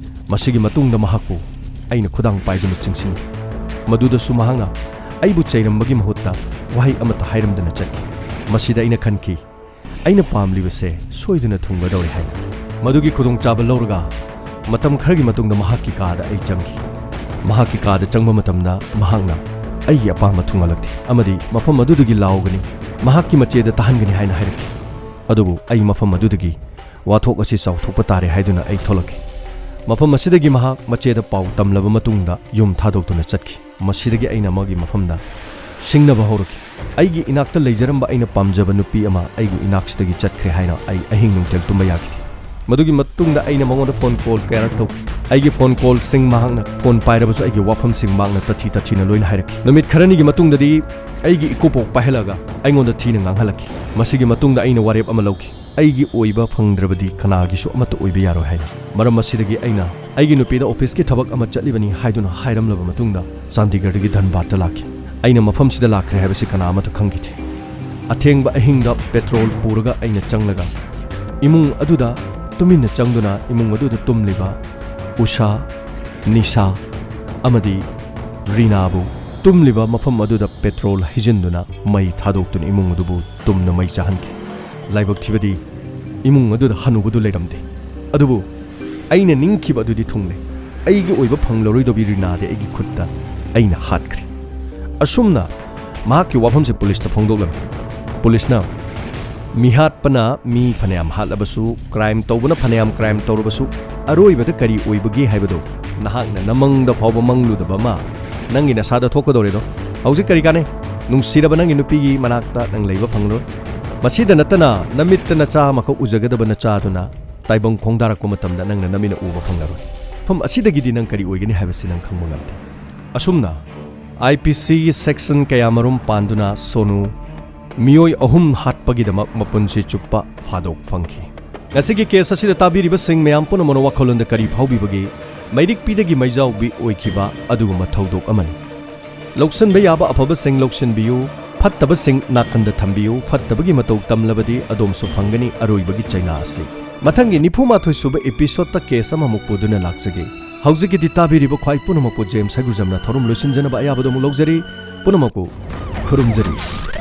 ꯃꯁꯤꯒꯤ ꯃꯇꯨꯡꯗ ꯃꯍꯥꯛꯄꯨ ꯑꯩꯅ ꯈꯨꯗꯥꯡ ꯄꯥꯏꯗꯨꯅ ꯆꯤꯡꯁꯤꯟꯈꯤ꯫ ꯃꯗꯨꯗꯁꯨ ꯃꯍꯥꯛꯅ ꯑꯩꯕꯨ ꯆꯩꯔꯝꯕꯒꯤ ꯃꯍꯨꯠꯇ ꯋꯥꯍꯩ ꯑꯃꯠꯇ ꯍꯥꯏꯔꯝꯗꯅ ꯆꯠꯈꯤ꯫ ꯃꯁꯤꯗ ꯑꯩꯅ ꯈꯟꯈꯤ, "ꯑꯩꯅ ꯄꯥꯝꯂꯤꯕꯁꯦ ꯁꯣꯏꯗꯅ ꯊꯨꯡꯒꯗꯧꯔꯦ" ꯍꯥꯏꯅ꯫ ꯃꯗꯨꯒꯤ ꯈꯨꯗꯣꯡꯆꯥꯕ ꯂꯧꯔꯒ ꯃꯇꯝ ꯈꯔꯒꯤ ꯃꯇꯨꯡꯗ ꯃꯍꯥꯛꯀꯤ ꯀꯥꯗ ꯑꯩ ꯆꯪꯈꯤ꯫ ꯃꯍꯥꯛꯀꯤ ꯀꯥꯗ ꯆꯪꯕ ꯃꯇꯝꯗ ꯃꯍꯥꯛꯅ ꯑꯩꯒꯤ ꯑꯄꯥꯝꯕ ꯊꯨꯡꯍꯜꯂꯛꯇꯦ ꯑꯃꯗꯤ ꯃꯐꯝ ꯑꯗꯨꯗꯒꯤ ꯂꯥꯎꯒꯅꯤ, ꯃꯍꯥꯛꯀꯤ ꯃꯆꯦꯗ ꯇꯥꯍꯟꯒꯅꯤ ꯍꯥꯏꯅ ꯍꯥꯏꯔꯛꯈꯤ꯫ ꯑꯗꯨꯕꯨ ꯑꯩ ꯃꯐꯝ ꯑꯗꯨꯗꯒꯤ ꯋꯥꯊꯣꯛ ꯑꯁꯤ ꯆꯥꯎꯊꯣꯛꯄ ꯇꯥꯔꯦ ꯍꯥꯏꯗꯨꯅ ꯑꯩ ꯊꯣꯛꯂꯛꯈꯤ꯫ ꯃꯐꯝ ꯑꯁꯤꯗꯒꯤ ꯃꯍꯥꯛ ꯃꯆꯦꯗ ꯄꯥꯎ ꯇꯝꯂꯕ ꯃꯇꯨꯡꯗ ꯌꯨꯝ ꯊꯥꯗꯣꯛꯇꯨꯅ ꯆꯠꯈꯤ꯫ ꯃꯁꯤꯗꯒꯤ ꯑꯩꯅ ꯃꯥꯒꯤ ꯃꯐꯝꯗ ꯁꯤꯡꯅꯕ ꯍꯧꯔꯛꯈꯤ꯫ ꯑꯩꯒꯤ ꯏꯅꯥꯛꯇ ꯂꯩꯖꯔꯝꯕ ꯑꯩꯅ ꯄꯥꯝꯖꯕ ꯅꯨꯄꯤ ꯑꯃ ꯑꯩꯒꯤ ꯏꯅꯥꯛꯁꯤꯗꯒꯤ ꯆꯠꯈ꯭ꯔꯦ ꯍꯥꯏꯅ ꯑꯩ ꯑꯍꯤꯡ ꯅꯨꯡꯊꯤꯜ ꯇꯨꯝꯕ ꯌꯥꯈꯤꯗꯦ꯫ ꯃꯗꯨꯒꯤ ꯃꯇꯨꯡꯗ ꯑꯩꯅ ꯃꯉꯣꯟꯗ ꯐꯣꯟ ꯀꯣꯜ ꯀꯌꯥꯔꯛ ꯇꯧꯈꯤ꯫ ꯑꯩꯒꯤ ꯐꯣꯟ ꯀꯣꯜꯁꯤꯡ ꯃꯍꯥꯛꯅ ꯐꯣꯟ ꯄꯥꯏꯔꯕꯁꯨ ꯑꯩꯒꯤ ꯋꯥꯐꯝꯁꯤꯡ ꯃꯍꯥꯛꯅ ꯇꯥꯊꯤ ꯇꯥꯊꯤꯅ ꯂꯣꯏꯅ ꯍꯥꯏꯔꯛꯈꯤ꯫ ꯅꯨꯃꯤꯠ ꯈꯔꯅꯤꯒꯤ ꯃꯇꯨꯡꯗꯗꯤ ꯑꯩꯒꯤ ꯏꯀꯨꯕꯣꯛ ꯄꯥꯏꯍꯜꯂꯒ ꯑꯩꯉꯣꯟꯗ ꯊꯤꯅ ꯉꯥꯡꯍꯜꯂꯛꯈꯤ꯫ ꯃꯁꯤꯒꯤ ꯃꯇꯨꯡꯗ ꯑꯩꯅ ꯋꯥꯔꯦꯞ ꯑꯃ ꯂꯧꯈꯤ꯫ ꯑꯩꯒꯤ ꯑꯣꯏꯕ ꯐꯪꯗ꯭ꯔꯕꯗꯤ ꯀꯅꯥꯒꯤꯁꯨ ꯑꯃꯠꯇ ꯑꯣꯏꯕ ꯌꯥꯔꯣꯏ ꯍꯥꯏꯅ꯫ ꯃꯔꯝ ꯑꯁꯤꯗꯒꯤ ꯑꯩꯅ ꯑꯩꯒꯤ ꯅꯨꯄꯤꯗ ꯑꯣꯐꯤꯁꯀꯤ ꯊꯕꯛ ꯑꯃ ꯆꯠꯂꯤꯕꯅꯤ ꯍꯥꯏꯗꯨꯅ ꯍꯥꯏꯔꯝꯂꯕ ꯃꯇꯨꯡꯗ ꯆꯥꯟꯗꯤꯒꯔꯗꯒꯤ ꯙꯟꯕꯥꯗꯇ ꯂꯥꯛꯈꯤ꯫ ꯑꯩꯅ ꯃꯐꯝꯁꯤꯗ ꯂꯥꯛꯈ꯭ꯔꯦ ꯍꯥꯏꯕꯁꯤ ꯀꯅꯥ ꯑꯃꯠꯇ ꯈꯪꯈꯤꯗꯦ꯫ ꯑꯊꯦꯡꯕ ꯑꯍꯤꯡꯗ ꯄꯦꯇ꯭ꯔꯣꯜ ꯄꯨꯔꯒ ꯑꯩꯅ ꯆꯪꯂꯒ ꯏꯃꯨꯡ ꯑꯗꯨꯗ ꯇꯨꯃꯤꯟꯅ ꯆꯪꯗꯨꯅ ꯏꯃꯨꯡ ꯑꯗꯨꯗ ꯇꯨꯝꯂꯤꯕ ꯎꯁꯥ, ꯅꯤꯁꯥ ꯑꯃꯗꯤ ꯔꯤꯅꯥꯕꯨ ꯇꯨꯝꯂꯤꯕ ꯃꯐꯝ ꯑꯗꯨꯗ ꯄꯦꯇ꯭ꯔꯣꯜ ꯍꯩꯖꯤꯟꯗꯨꯅ ꯃꯩ ꯊꯥꯗꯣꯛꯇꯨꯅ ꯏꯃꯨꯡ ꯑꯗꯨꯕꯨ ꯇꯨꯝꯅ ꯃꯩ ꯆꯥꯍꯟꯈꯤ꯫ ꯂꯥꯏꯕꯛ ꯊꯤꯕꯗꯤ ꯏꯃꯨꯡ ꯑꯗꯨꯗ ꯍꯅꯨꯕꯗꯨ ꯂꯩꯔꯝꯗꯦ꯫ ꯑꯗꯨꯕꯨ ꯑꯩꯅ ꯅꯤꯡꯈꯤꯕ ꯑꯗꯨꯗꯤ ꯊꯨꯡꯂꯦ꯫ ꯑꯩꯒꯤ ꯑꯣꯏꯕ ꯐꯪꯂꯔꯣꯏꯗꯧꯕꯤ ꯔꯤꯅꯥꯗꯤ ꯑꯩꯒꯤ ꯈꯨꯠꯇ ꯑꯩꯅ ꯍꯥꯠꯈ꯭ꯔꯦ꯫ ꯑꯁꯨꯝꯅ ꯃꯍꯥꯛꯀꯤ ꯋꯥꯐꯝꯁꯦ ꯄꯨꯂꯤꯁꯇ ꯐꯣꯡꯗꯣꯛꯂꯝꯃꯤ꯫ ꯄꯨꯂꯤꯁꯅ, "ꯃꯤꯍꯥꯠꯄꯅ ꯃꯤ ꯐꯅꯌꯥꯝ ꯍꯥꯠꯂꯕꯁꯨ, ꯀ꯭ꯔꯥꯏꯝ ꯇꯧꯕꯅ ꯐꯅꯌꯥꯝ ꯀ꯭ꯔꯥꯏꯝ ꯇꯧꯔꯕꯁꯨ, ꯑꯔꯣꯏꯕꯗ ꯀꯔꯤ ꯑꯣꯏꯕꯒꯦ ꯍꯥꯏꯕꯗꯣ ꯅꯍꯥꯛꯅ ꯅꯃꯪꯗ ꯐꯥꯎꯕ ꯃꯪꯂꯨꯗꯕ ꯑꯃ ꯅꯪꯒꯤ ꯅꯁꯥꯗ ꯊꯣꯛꯀꯗꯧꯔꯦꯗꯣ꯫ ꯍꯧꯖꯤꯛ ꯀꯔꯤ ꯀꯥꯟꯅꯩ? ꯅꯨꯡꯁꯤꯔꯕ ꯅꯪꯒꯤ ꯅꯨꯄꯤꯒꯤ ꯃꯅꯥꯛꯇ ꯅꯪ ꯂꯩꯕ ꯐꯪꯂꯔꯣꯏ꯫ ꯃꯁꯤꯗ ꯅꯠꯇꯅ ꯅꯃꯤꯠꯇ ꯅꯆꯥ ꯑꯃꯈꯛ ꯎꯖꯒꯗꯕ ꯅꯆꯥꯗꯨꯅ ꯇꯥꯏꯕꯪ ꯈꯣꯡꯗꯥꯔꯛꯄ ꯃꯇꯝꯗ ꯅꯪꯅ ꯅꯃꯤꯠꯅ ꯎꯕ ꯐꯪꯂꯔꯣꯏ꯫ ꯃꯐꯝ ꯑꯁꯤꯗꯒꯤꯗꯤ ꯅꯪ ꯀꯔꯤ ꯑꯣꯏꯒꯅꯤ ꯍꯥꯏꯕꯁꯤ ꯅꯪ ꯈꯪꯕ ꯉꯝꯗꯦ꯫ ꯑꯁꯨꯝꯅ ꯑꯥꯏ ꯄꯤ ꯁꯤꯒꯤ ꯁꯦꯛꯁꯟ ꯀꯌꯥꯃꯔꯨꯝ ꯄꯥꯟꯗꯨꯅ ꯁꯣꯅꯨ ꯃꯤꯑꯣꯏ ꯑꯍꯨꯝ ꯍꯥꯠꯄꯒꯤꯗꯃꯛ ꯃꯄꯨꯟꯁꯤ ꯆꯨꯞꯄ ꯐꯥꯗꯣꯛ ꯐꯪꯈꯤ꯫ ꯉꯁꯤꯒꯤ ꯀꯦꯁ ꯑꯁꯤꯗ ꯇꯥꯕꯤꯔꯤꯕꯁꯤꯡ ꯃꯌꯥꯝ ꯄꯨꯝꯅꯃꯛꯅ ꯋꯥꯈꯜꯂꯣꯟꯗ ꯀꯔꯤ ꯐꯥꯎꯕꯤꯕꯒꯦ? ꯃꯩꯔꯤꯛꯄꯤꯗꯒꯤ ꯃꯩꯖꯥꯎꯕꯤ ꯑꯣꯏꯈꯤꯕ ꯑꯗꯨꯒꯨꯝꯕ ꯊꯧꯗꯣꯛ ꯑꯃꯅꯤ꯫ ꯂꯧꯁꯤꯟꯕ ꯌꯥꯕ ꯑꯐꯕꯁꯤꯡ ꯂꯧꯁꯤꯟꯕꯤꯌꯨ, ꯐꯠꯇꯕꯁꯤꯡ ꯅꯥꯀꯟꯗ ꯊꯝꯕꯤꯌꯨ꯫ ꯐꯠꯇꯕꯒꯤ ꯃꯇꯧ ꯇꯝꯂꯕꯗꯤ ꯑꯗꯣꯝꯁꯨ ꯐꯪꯒꯅꯤ ꯑꯔꯣꯏꯕꯒꯤ ꯆꯩꯅꯥ ꯑꯁꯤ꯫ ꯃꯊꯪꯒꯤ ꯅꯤꯐꯨ ꯃꯥꯊꯣꯏ ꯁꯨꯕ ꯏꯄꯤꯁꯣꯗꯇ ꯀꯦꯁ ꯑꯃꯃꯨꯛ ꯄꯨꯗꯨꯅ ꯂꯥꯛꯆꯒꯦ꯫ ꯍꯧꯖꯤꯛꯀꯤꯗꯤ ꯇꯥꯕꯤꯔꯤꯕ ꯈ꯭ꯋꯥꯏ ꯄꯨꯝꯅꯃꯛꯄꯨ ꯖꯦꯝꯁ ꯍꯩꯒ꯭ꯔꯨꯖꯝꯅ ꯊꯧꯔꯝ ꯂꯣꯏꯁꯤꯟꯖꯅꯕ ꯑꯌꯥꯕꯗꯨ ꯑꯃꯨꯛ ꯂꯧꯖꯔꯤ꯫ ꯄꯨꯝꯅꯃꯛꯄꯨ ꯈꯨꯔꯨꯝꯖꯔꯤ꯫